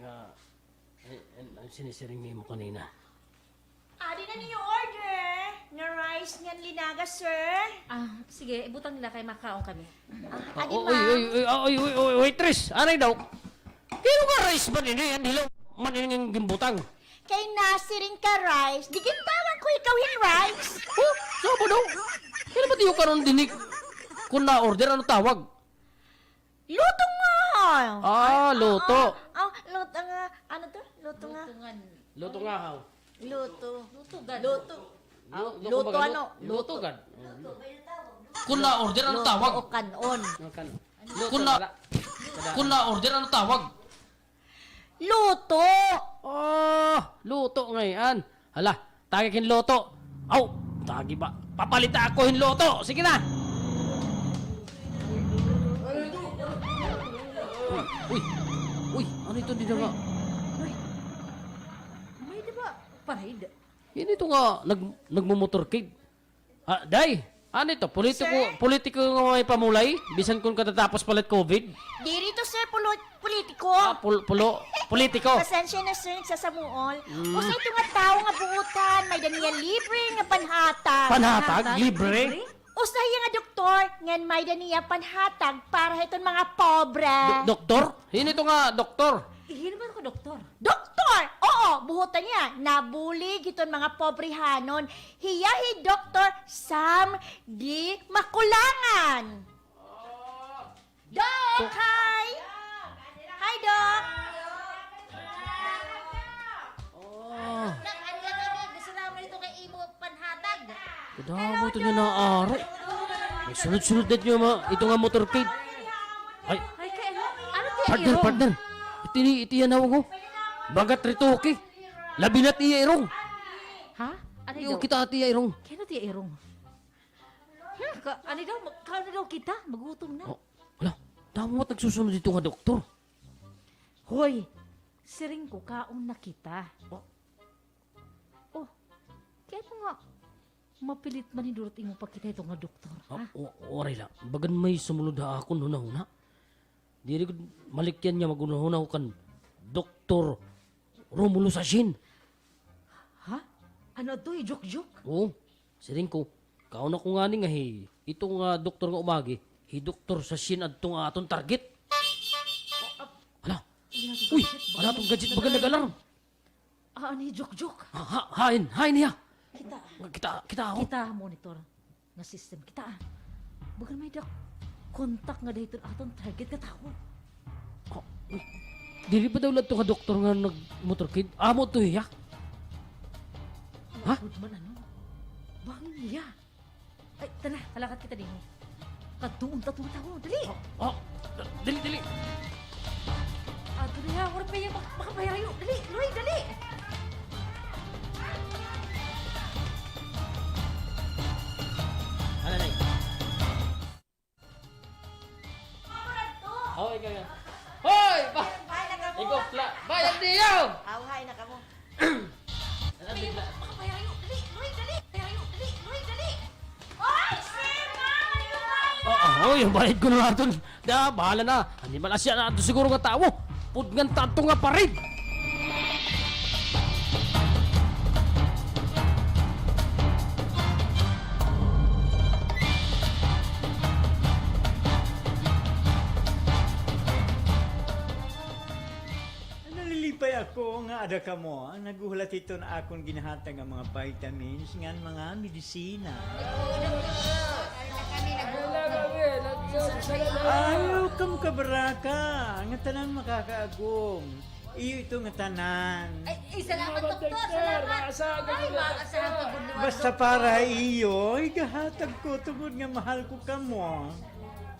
Nga, ay, ay, ay, sinisiring nimo kanina. Adi na niyo order nga rice ngan linaga, sir. Ah, sige, ibutang nila kay makaon kami. Ah, adi, oh, oy, ma'am. Oy, oy, ah, oy, oy, oy, waitress, anay daw. Kay ano nga rice man ini, an hilaw man ini nga ginbutang? Kay nasiring ka rice, di gintawagan ko ikaw hin rice. Oh, saba daw. Kay ano ba tiyo karon dinhi? Kun na-order, ano tawag? Luto nga. Ah, luto. Ah, ah, luto nga. Ano to? Luto nga. Luto nga haw. Luto. Luto gad. Luto. Lu-, luto gad. Luto gad. Kun na-order, ano tawag? Luto o kan-on. Kun na-, kun na-order, ano tawag? Luto! Oh, luto ngay-an. Hala, tagi hin luto. Aw, tagi ba? Papalita ako hin luto. Sige na. Uy, uy, uy, ano ito dida nga? Uy, may di ba parade? Yan ito nga, nag-, nagmumotorcade. Ah, day, ano ito? Politiko, sir? Politiko nga may pamulay? Bisan kun katatapos palit COVID? Diri to, sir, pulo-, politiko. Ah, pul-, pulo-, politiko. Pasensya na, sir, sa Samuol. Mm. Usa ito nga tawo nga buotan, may-ada niya libre nga panhatag. Panhatag? Panhatag? Libre? Libre? Usa hiya nga doktor, ngan may-ada niya panhatag para hiton mga pobre. Do-, doktor? Hin-o ito nga doktor? Hin-o ba ito nga doktor? Doktor! Oo, buhota niya, nabulig hiton mga pobrehanon. Hiya hi Doktor Sam D. Makulangan. Doc, hi! Hi, Doc! Oh. Doc, ano na kami? Gusto namin ito kay imo panhatag. Kadamo ito niya naaro. May sunod-sunod na niyo, ma-, ito nga motorcade. Ay. Ay, kay ano? Ano tiya irong? Partner, partner. Iti, iti yana, oh. Bagat ritoke. Labi na tiya irong. Ha? Ano daw? Kita tiya irong. Kay ano tiya irong? Hala, ka, ano daw, mag-, kaon na daw kita, magutom na. Oh, hala, damo man nagsusunod dito nga doktor. Hoy, siring ko, kaon na kita. Oh. Oh, kay ano nga, mapilit man hindurot imo pakita ito nga doktor, ha? Ah, wa-, waray la. Bagan may sumulod ha akon hunahuna. Diri gud malikyan nga maghunahuna ako kan Doktor Romulo Sashin. Ha? Ano to, hi Jokjok? Oo. Siring ko, kaon ako ngani nga hi, ito nga doktor nga umagi, hi Doktor Sashin adto nga aton target. Hala. Uy, ano itong gadget baga nag-alarm? Ah, ano hi Jokjok? Ha, ha, hain, hain hiya? Kita. Kita, kita ako. Kita, monitor nga system. Kita, ah. Bagan may-ada contact ngada hiton aton target nga tawo. Oh, uy. Diri ba daw la ito nga doktor nga nagmotorcade? Amo ito hiya? Ha? Good man, ano? Bangin hiya. Ay, tana, halakat kita dinhi. Kadtuon ta ito nga tawo, dali! Oh, oh, dali, dali! Ato na, waray pa hiya mak-, makapahirayo. Dali, Loy, dali! Ano na? Aw, ikaw yan. Hoy! Ba-, ikaw, pla-, bayad niyo! Aw, hain na kamo. Dali, dali. Oy, sir, ma'am, ano ba? Ah, ah, oy, bayad ko na naton. Da, bahala na. Animal asya na ato siguro nga tawo. Pudngan ta ato nga parid. Nalilipay ako nga ada kamo, ah, naghuhulat hiton akon ginhatag nga mga vitamins ngan mga medisina. Nag-uulog ko. Ano na kami, nag-uulog. Ayaw kam kabaraka, ngatanan makakaagom. Iyo ito ngatanan. Ay, ay, salamat, doktor, salamat. Ay, makasalamat. Basta para ha iyo, igahatag ko tungod nga mahal ko kamo.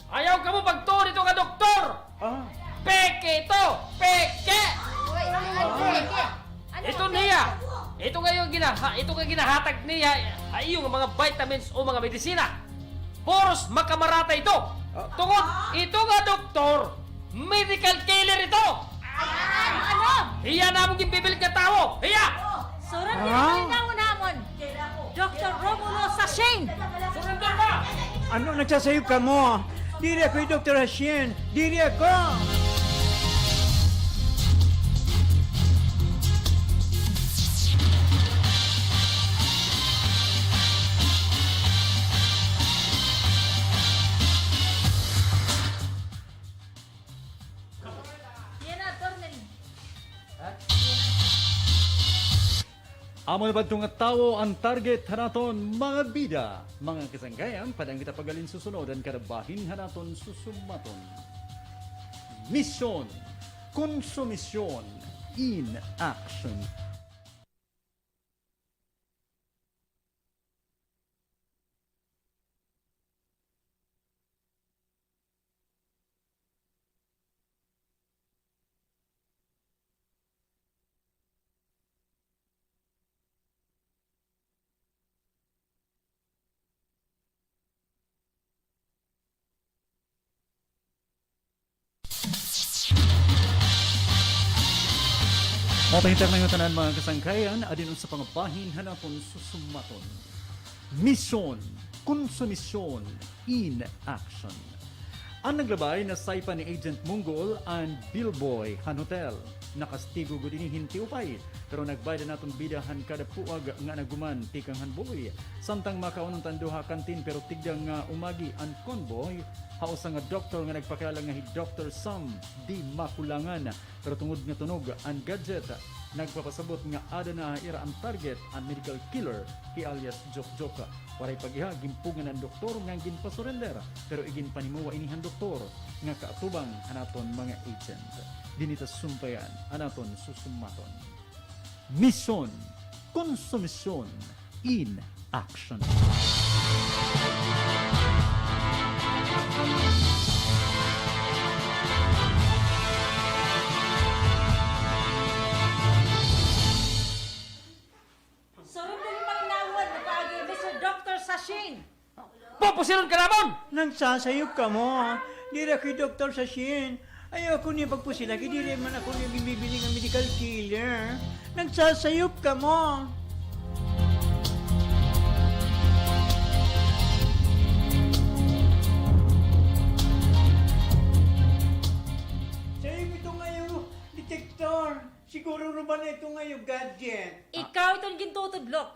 Ayaw kamo pagtuo dito nga doktor! Ah. Peke ito! Peke! Uy, ano nga peke? Ano nga peke? Ito niya. Ito nga yung ginaha-, ito nga ginahatag niya, ha iyo nga mga vitamins o mga medisina. Puros makamarata ito. Ah. Tungod ito nga doktor, medical killer ito. Ano? Hiya namon ginpipilit nga tawo. Hiya! Surrender, ah, palinawon namon. Doktor Romulo Sashin. Surrender ka! Ano nagsasayop kamo? Diri ako hi Doktor Sashin. Diri ako. Amo na ba adto nga tawo an target han aton mga bida? Mga kasangkayan, padaan kita pag-alinsusunod han kada bahin han aton susumaton. Misyon, konsumisyon in action. Mapahitar na nga tanan, mga kasangkayan, adin usa pa nga bahin han aton susumaton. Misyon, konsumisyon, in action. An naglabay, nasaypan ni Agent Munggol an bellboy han hotel. Nakastigo gud ini hin tiupay, pero nagbayad an aton bida han kada puag nga naguman tikang han buloy. Samtang makaon unta an duha ha kantin, pero tigda nga umagi an convoy ha usa nga doktor nga nagpakilala nga hi Doktor Sam Di Makulangan. Pero tungod nga tunog an gadget, nagpapasabot nga ada na ha ira an target, an medical killer, hi alias Jokjok. Waray pag-iha, ginpugngan an doktor ngan ginpasurrender, pero iginpanimuwa ini han doktor nga kaatubang han aton mga agent. Dinhi ta sumpayan an aton susumaton. Misyon, konsumisyon, in action. Surrender, palinawon, paagi, Mister Doktor Sashin. Pupusilon ka namon! Nagsasayop kamo. Diri ako hi Doktor Sashin. Ayaw ako niyo pagpusila, kay diri man ako niyo ginbibilin nga medical killer. Nagsasayop kamo. Sayop ito nga iyo detector. Siguro ruba na ito nga iyo gadget. Ikaw iton gintutudlok.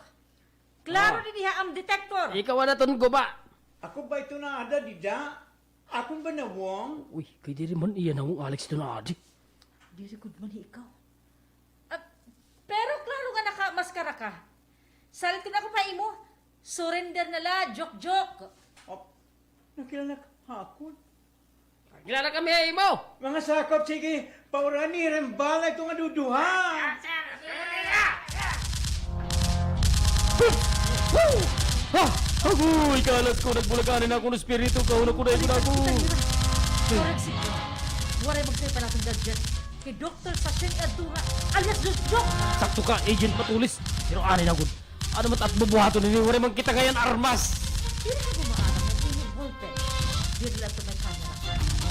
Klaro dinhi ha am detector. Ikaw an aton guba. Ako ba ito naada dida? Akon ba nawong? Uy, kay diri man iya nawong, Alex, ito naadi. Diri gud man hi ikaw. Ah, pero klaro nga nakamaskara ka. Salit ko na ako pa imo. Surrender na la, Jokjok. Oh, nakilala ka ha akon? Kilala kami ha imo! Mga sakop, sige, paurani hira hin bala ito nga duduha! Ha! Agoy, kalat ko, nagbulakan an akon espiritu, kahuna ko na, ito na ako. Correct, sige. Waray magsayop an aton gadget. Kay Doktor Sashin adto ha, alias Jokjok. Sakto ka, Agent Matulis. Pero anay na gud. Ano man it bubuhaton hini? Waray man kita ngay-an armas. Diri ka gumaarap nga ini ballpen. Diri la ito may kamera.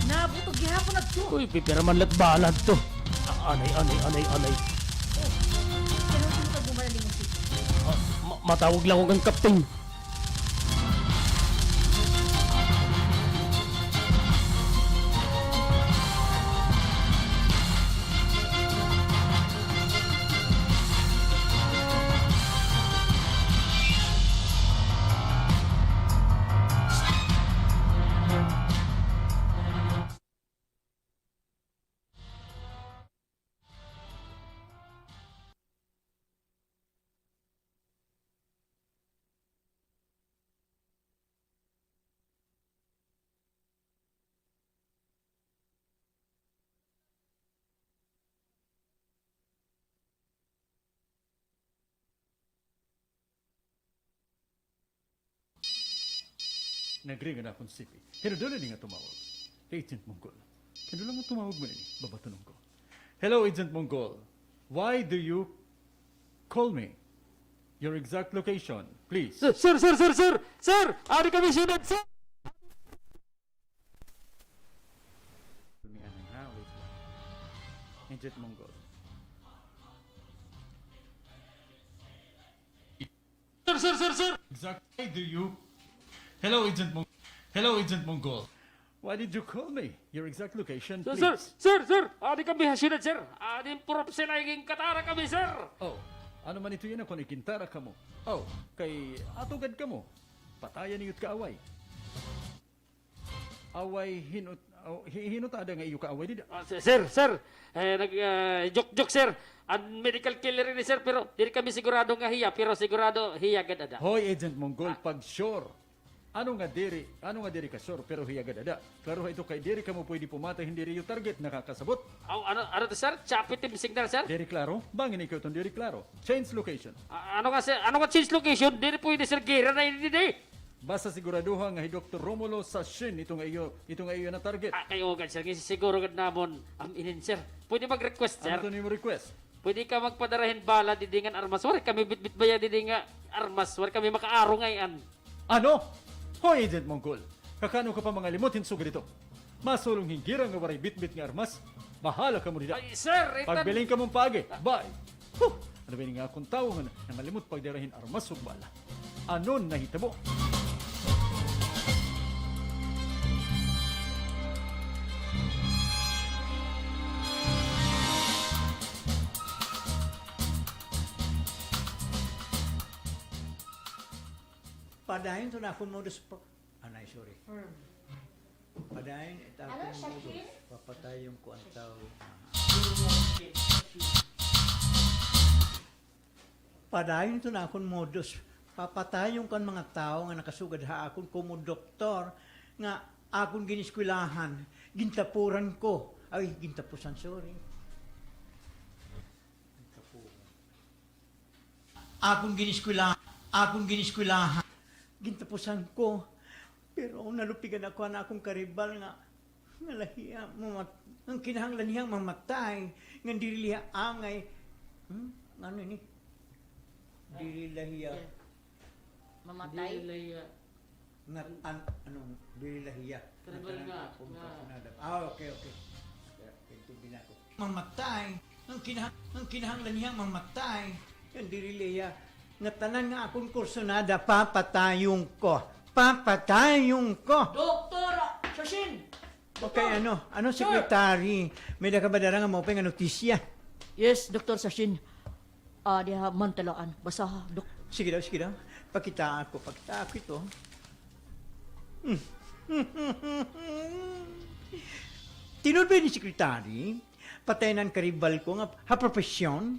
Nabutog gihapon adto. Uy, pipira man la it bala adto. Ah, anay, anay, anay, anay. Oh, kay hin-o ka gumaarap nimo, sige? Ah, ma-, matawag la ako kan kapten. Nagring an akon C P. Hinudol ini nga tumawag. Kay Agent Monggol. Hinudol nga tumawag man ini. Babatunon ko. Hello, Agent Monggol. Why do you call me? Your exact location, please. Sir, sir, sir, sir, sir! Sir! Adi kami siyudad, sir! May ano, ha? Wait lang. Agent Monggol. Sir, sir, sir, sir! Exactly, do you? Hello, Agent Mong-, hello, Agent Monggol. Why did you call me? Your exact location, sir, sir, please. Sir, sir, sir! Adi kami ha siyudad, sir. Adi purop sila, ginkatawan kami, sir. Oh, ano man ito yana kon iginkatawan kamo? Oh, kay ato gad kamo. Patayan niyo it kaaway. Away, hin-o, oh, hi-, hin-o it ada nga iyo kaaway dida? Ah, si-, sir, sir. Eh, nag-, ah, joke, joke, sir. An medical killer ini, sir, pero diri kami sigurado nga hiya, pero sigurado hiya gad ada. Hoy, Agent Monggol, ah, pag-sure. Ano nga diri, ano nga diri ka sure, pero hiya gad ada? Klaro ha ito kay diri kamo pwede pumatay hin diri iyo target, nakakasabot? Aw, ano, ano to, sir? Choppy team signal, sir? Diri klaro? Bangin ikaw iton diri klaro. Change location. Ah, ano nga, sir? Ano nga change location? Diri pwede, sir. Gera na ini, eh. Basta siguraduha nga hi Doktor Romulo Sashin ito nga iyo, ito nga iyo na-target. Ah, kay ugad, sir, nga siguro gad namon, am, inin, sir. Pwede mag-request, sir? Ano to nimo request? Pwede ka magpadara hin bala didi ngan armas. Waray kami bitbit baya didi nga armas. Waray kami makaarong ngay-an. Ano? Hoy, Agent Monggol. Kakano ka pa mangalimot hin sugad ito? Masulong hin gera nga waray bitbit nga armas. Bahala kamo dida. Ay, sir, itan- Pagbilin kamo hin paagi. Bye. Huh! Ano ba ini nga akon tawo nga nangalimot pagdara hin armas ug bala? Ano nahitabo? Padayon to na akon modus pa-, anay, sorry. Padayon it akon modus, papatayon ko an tawo. Padayon to na akon modus, papatayon ko an mga tawo nga nakasugad ha akon komo doktor nga akon gineskwelahan, gintapuran ko. Ay, gintapusan, sorry. Akon gineskwela-, akon gineskwelahan. Gintapusan ko. Pero nalupigan ako han akon karibal nga, nga la hiya mamat-, ngan kinahanglan hiya mamatay, ngan diri la hiya angay. Hmm? Ano ini? Diri la hiya. Mamatay? Diri la hiya. Ngat-, an-, ano, diri la hiya. Karibal nga, nga. Ah, okay, okay. Kaintindihan ako. Mamatay. Ngan kinaha-, ngan kinahanglan hiya mamatay. Ngan diri la hiya. Ngatanan nga akon kursunada, papatayon ko. Papatayon ko. Doktor Sashin! Okay, ano? Ano, Secretary? May-ada ka ba dara nga maupay nga notisya? Yes, Doktor Sashin. Ah, diha, mantalaan. Basaha, Dok. Sige daw, sige daw. Pakita ako, pakita ako ito. Hmm. Tinuod ba ini, Secretary? Patay na an karibal ko nga ha propesyon?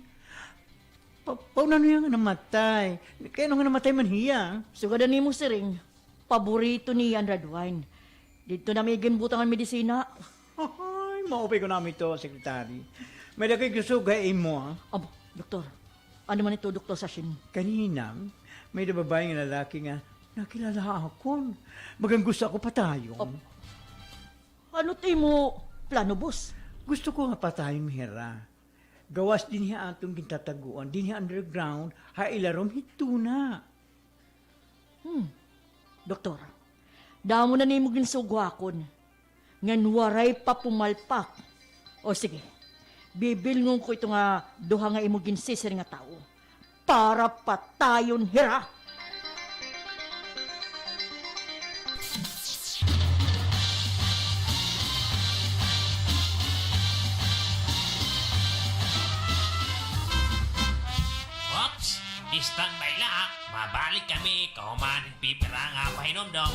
Pa-, paano niya nga namatay? Kay ano nga namatay man hiya? Sugad han imo siring, paborito niya an red wine. Didto na mi ginbutang an medisina. Ay, maupay kuno amo ito, Secretary. May-ada ko ikusog ha imo, ha? Abo, Doktor. Ano man ito, Doktor Sashin? Kanina, may-ada babaye nga lalaki nga nakilala ha akon. Bagan gusto ako patayon. Abo. Ano it imo plano, boss? Gusto ko nga patayon hira. Gawas dinhi ha aton gintataguan, dinhi ha underground, ha ilarom hito na. Hmm. Doktor, damo na nimo ginsugo ha akon. Ngan waray pa pumalpak. O sige, bibilngon ko ito nga duha nga imo ginsisiring nga tawo para patayon hira. Oops! Standby la, ha? Mabalik kami kahuman hin pipira nga pahinumdom.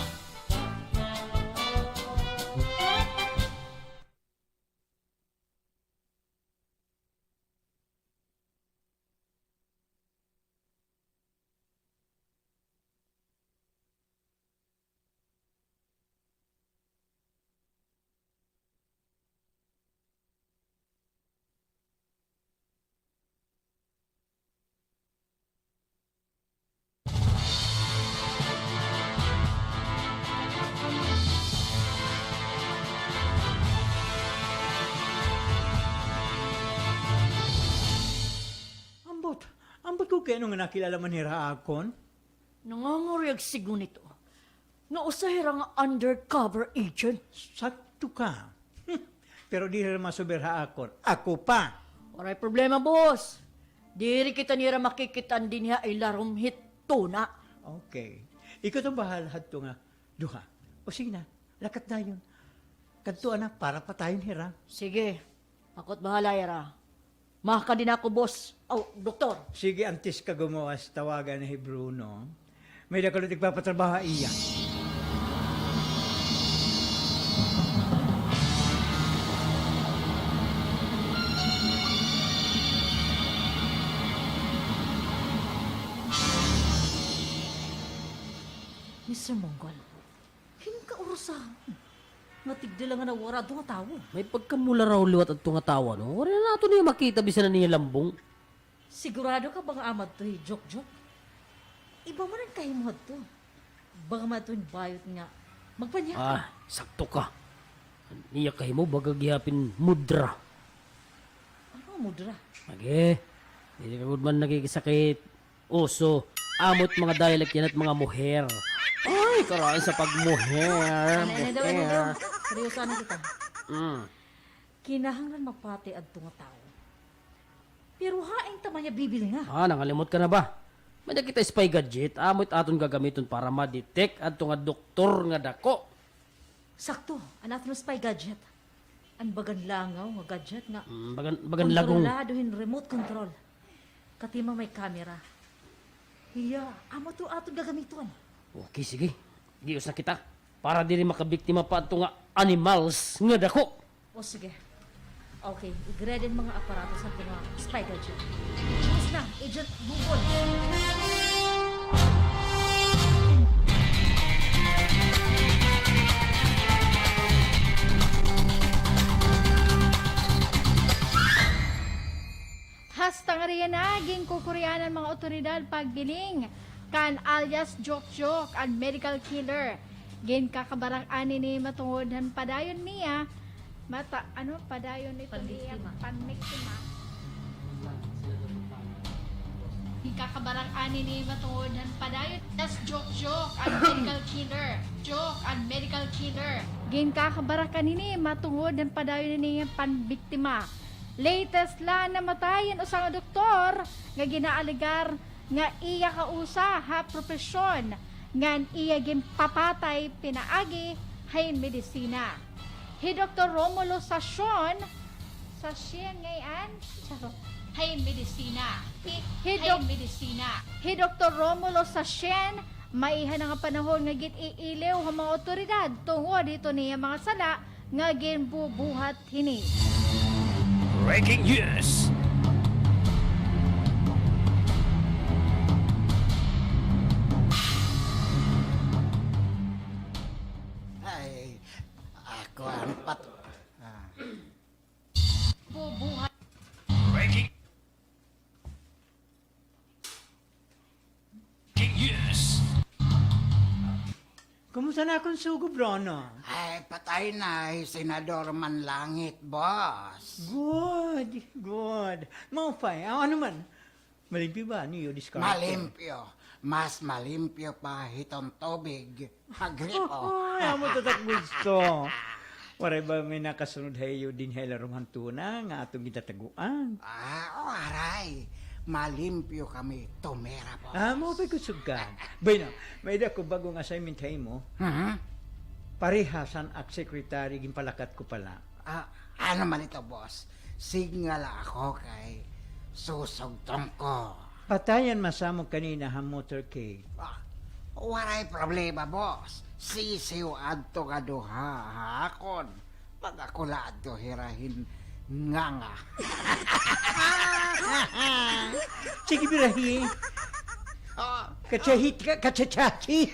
Ambot ko kay ano nga nakilala man hira ha akon? Nangangaruyag sidngon ito nga usa hira nga undercover agent. Sakto ka. Pero diri hira masubir ha akon. Ako pa. Waray problema, boss. Diri kita nira makikit-an dinhi ha ilarom hit tuna. Okay. Ikaw it bahala hadto nga duha. O sige na, lakat dayon. Kadto na, para patayon hira. Sige. Ako it bahala hira. Makadi na ako, boss. Aw, doktor. Sige, antes ka gumawas, tawagan na hi Bruno. May-ada ko la igpapatrabaho ha iya. Mister Monggol, hin kaurusahan nga tigda la nga nawara adto nga tawo. May pagkamula raw liwat adto nga tawo, no? Waray na naton hiya makita bisan an iya lambong. Sigurado ka ba nga amo adto hi Jokjok? Iba man an kahimo hadto. Baka may-ada hin bayot nga magpanyakap. Ah, sakto ka. An iya kahimo baga gihap hin mudra. Ano nga mudra? Agi, diri ka gud man nakikisakit. Uso, amo it mga dialect yana it mga muher. Ay, karaan sa pagmuher. Ano, ano daw, ano daw? Muher. Seryoso na kita. Mm. Kinahanglan mapatay adto nga tawo. Pero hain ta man hiya bibilnga? Ah, nangalimot ka na ba? May-ada kita spy gadget. Amo it aton gagamiton para ma-detect adto nga doktor nga dako. Sakto, an aton spy gadget. An bagan langaw nga gadget nga, mm, bagan, bagan lagong, kontrolado hin remote control. Katima may camera. Hiya, amo ito aton gagamiton. Okay, sige. Gios na kita. Para diri makabiktima pa adto nga animals nga dako. O, sige. Okay, i-ready an mga aparato sa aton nga spy gadget. Diyos na, Agent Google. Hasta ngada yana, ginkukurian an mga awtoridad pagbiling kan alias Jokjok, an medical killer. Ginkakabarak-an ini matungod han padayon niya, mata-, ano, padayon ito niya, panbiktima. Panbiktima. Ginkakabarak-an ini matungod han padayon. Yes, Jokjok, an medical killer. Jok, an medical killer. Ginkakabarak-an ini matungod han padayon ini nga panbiktima. Latest la, namatay an usa nga doktor nga ginaalegar nga iya kausa ha propesyon ngan iya ginpapatay pinaagi hin medisina. Hi Doktor Romulo Sacion, Sacion ngay-an? Charot. Hin medisina. Hi, hi Dok-, hin medisina. Hi Doktor Romulo Sacion, maiha na nga panahon nga gin-iiliw han mga awtoridad tungod hito niya mga sala nga ginbubuhat hini. Breaking news! Ay, ako an pat-, ah. Bubuhat. Breaking Yes. Kumusta na akon sugo, Bruno? Ay, patay na hi Senador Manlangit, boss. Good, good. Maupay. Ah, ano man? Malimpyo ba an iyo diskarte? Malimpyo. Mas malimpyo pa hiton tubig. Agree po. Oy, amo ito it ak gusto. Waray ba may nakasunod ha iyo dinhi ha ilarom han tuna nga aton gintataguan? Ah, waray. Malimpyo kami tumira, boss. Ah, maupay kusog ka. Bueno, may-ada ako bag-ong assignment ha imo. Mhm. Parehas han ak secretary, ginpalakat ko pa la. Ah, ano man ito, boss? Signal ako kay susugton ko. Patayan masamok kanina ha motorcade. Ah, waray problema, boss. Sisiw adto nga duha ha akon. Mag-ako la adto hira hin nganga. Sige, birahi. Ah. Kachahi, ka-, kachachahi.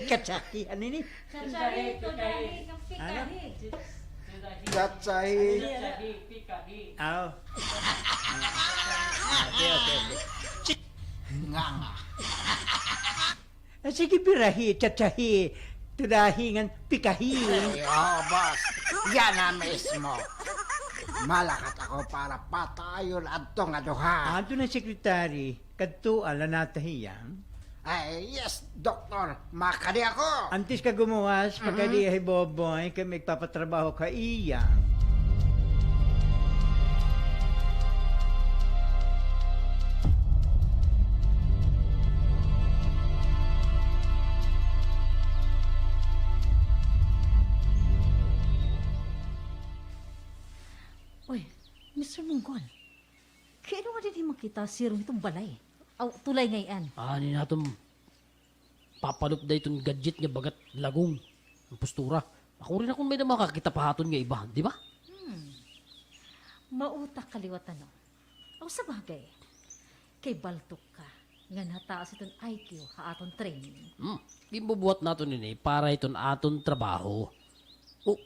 Kachahi, ano ini? Chachahi, tudahi, pikahi. Ano? Chachahi. Chachahi, pikahi. Aw. Ah, okay, okay, okay. Nganga. Ah, sige, birahi, chachahi, tudahi ngan pikahi. Ay, oo, boss. Yana mismo. Malakat ako para patayon adto nga duha. Adto na, Secretary. Kadto, ala na ta hiya. Ay, yes, Doktor. Makadi ako. Antes ka gumuwas, pakadi hi Boboy, kay may igpapatrabaho ka iya. Uy, Mister Munggol, kay ano nga dinhi makita si Rom hiton balay? Aw, tulay ngay-an. Ani naton papalop da iton gadget nga bagat lagong an postura. Ako rin akon may na makakita pa haton nga iba, di ba? Hmm. Mauta ka liwat, ano? Aw, sa bagay, kay baltok ka nga nataas iton I Q ha aton training. Hmm. Ginbubuhat naton ini para iton aton trabaho. O,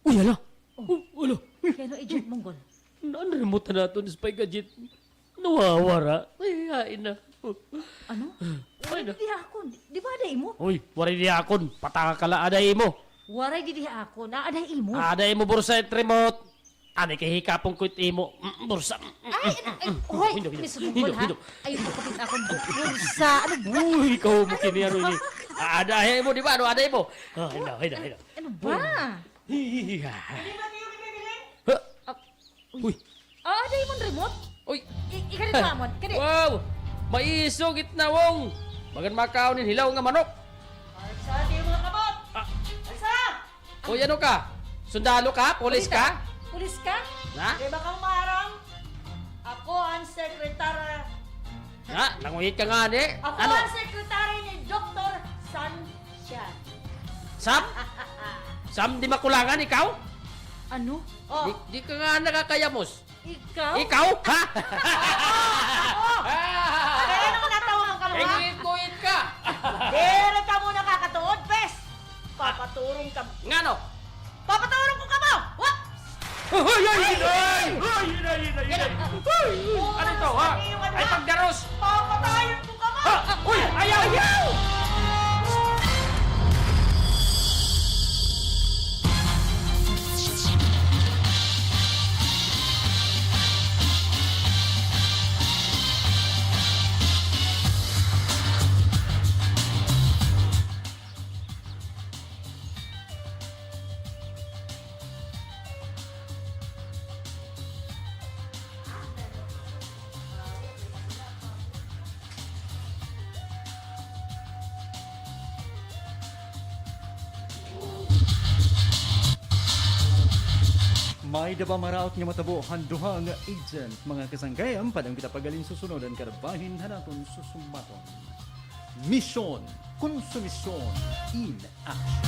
uy, hala! Oh. O, hala! Kay ano, Agent Munggol? An remote han aton spy gadget nawawara. Ay, hain na. Ano? Ay, waray na. Di, di ha akon. Di, di ba ada imo? Uy, waray di ha akon. Pataka ka la, ada imo. Waray di, di ha akon. Ah, ada imo. Ada imo bursa it remote. Ani kay hikapon ko it imo, mm, bursa. Ay, ay, hoy, Mister Munggol, ha? Ayaw pagkapit akon bursa. Ano ba? Uy, ikaw mo kini, ano ini? Ah, ada imo, di ba? Ano, ada imo? Ah, hinda, hinda, hinda. Ano ba? Hiya. Hindi ba tiyo ni Bibiling? Ha? Ah, uy. Uy. Ah, ada imo remote? Uy. I-, ikaw dito, Amon. Kadi. Wow! Maiso gid nawong. Bagan makaon hin hilaw nga manok. Ay, sa tiyo mga kabot. Ah. Ay, sa! Uy, ano ka? Sundalo ka? Pulis ka? Pulis ka? Ha? Di ba ka umarang? Ako an sekretarya. Ha? Nanguyit ka ngani? Ako an sekretarya ni Doktor Sanchez. Sam? Sam, di makulangan ikaw? Ano? Oh. Di, di ka nga nakakayamos. Ikaw? Ikaw? Ha? Ako! Kay ano natawa man kamo, ha? Ingit-nguyit ka! Diri kamo nakakatuod, pes! Papaturong kamo. Ngano? Papaturong ko kamo! Whoops! Ay, ay, ay! Ay, ay, ay, ay, ay! Ay! Ano to, ha? Ay, pagdaros! Papatayon ko kamo! Ha? Uy! Ayaw! Ayaw! May-ada pa maraot nga matabo han duha nga agent, mga kasangkayan, padang kita paghalin susunod han karbahin han aton susumaton. Misyon, konsumisyon in action.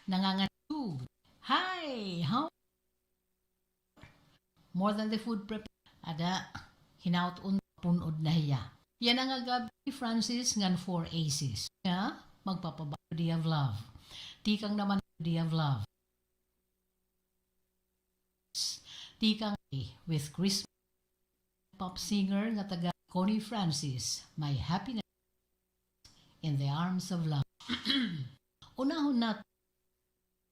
Nangangatug. Hi! How? More than the food prep. Ada, hinaut-on, pun-od na hiya. Yana nga gab-i ni Francis ngan four aces. Nga, magpapaba-, Day of Love. Tikang naman, Day of Love. Tikang with Christmas pop singer nga taga Connie Francis, My Happiness in the Arms of Love. Unahon nat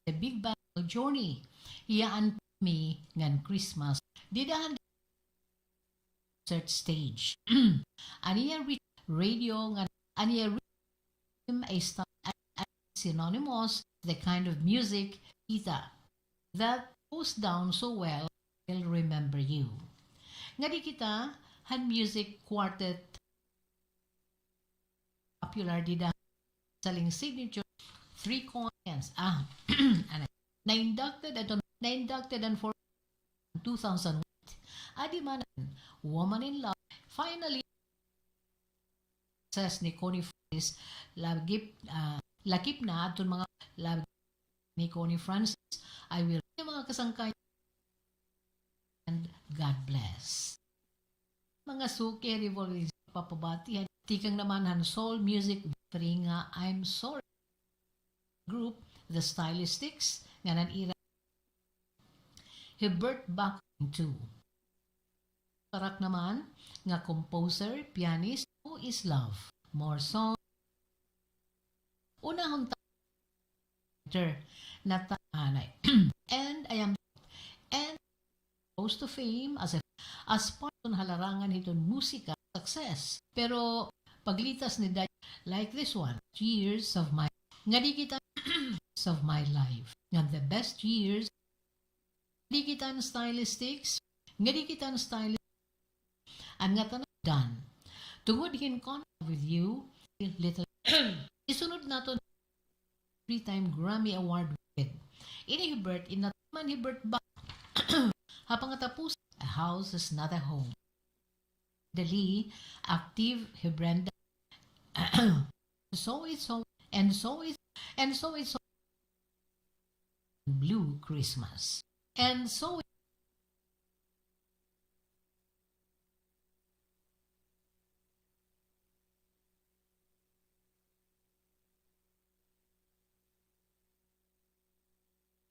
The Big Bang Journey, iya an mi ngan Christmas. Dida han concert stage. An iya ri-, radio ngan, an iya ri-, a sta-, a, a synonymous, the kind of music, kita, that goes down so well, will remember you. Ngadi kita, han music quartet, popular dida, selling signature, three coins. Ah, ano, na-inducted, ito, na-inducted an for two thousand one. Adi man an Woman in Love. Finally, success ni Connie Francis, lagip, ah, lakip na adton mga lab-, ni Connie Francis, I will, mga kasangkay, and God bless. Mga suki, revolving papabati, tikang naman han Soul Music Factory nga, I'm sorry. Group, The Stylistics, nga nan ira Hubert Bacon two. Tarak naman nga composer, pianist, Who is Love? More song. Unahon ta, nata-, anay. And I am, and rose to fame as a, as part han larangan hiton musika success. Pero paglitas ni Day, like this one, years of my, ngadi kita, of my life. Ngan the best years, ngadi kita an Stylistics, ngadi kita an Stylistics, an ngatanan done. Tungod hin Caught With You, little, isunod naton three-time Grammy Award winner ini Hubert, inataman Hubert ba? Ha pangatapos, a house is not a home. Dali, active hi Brenda. So it's so, and so it's, and so it's so Blue Christmas. And so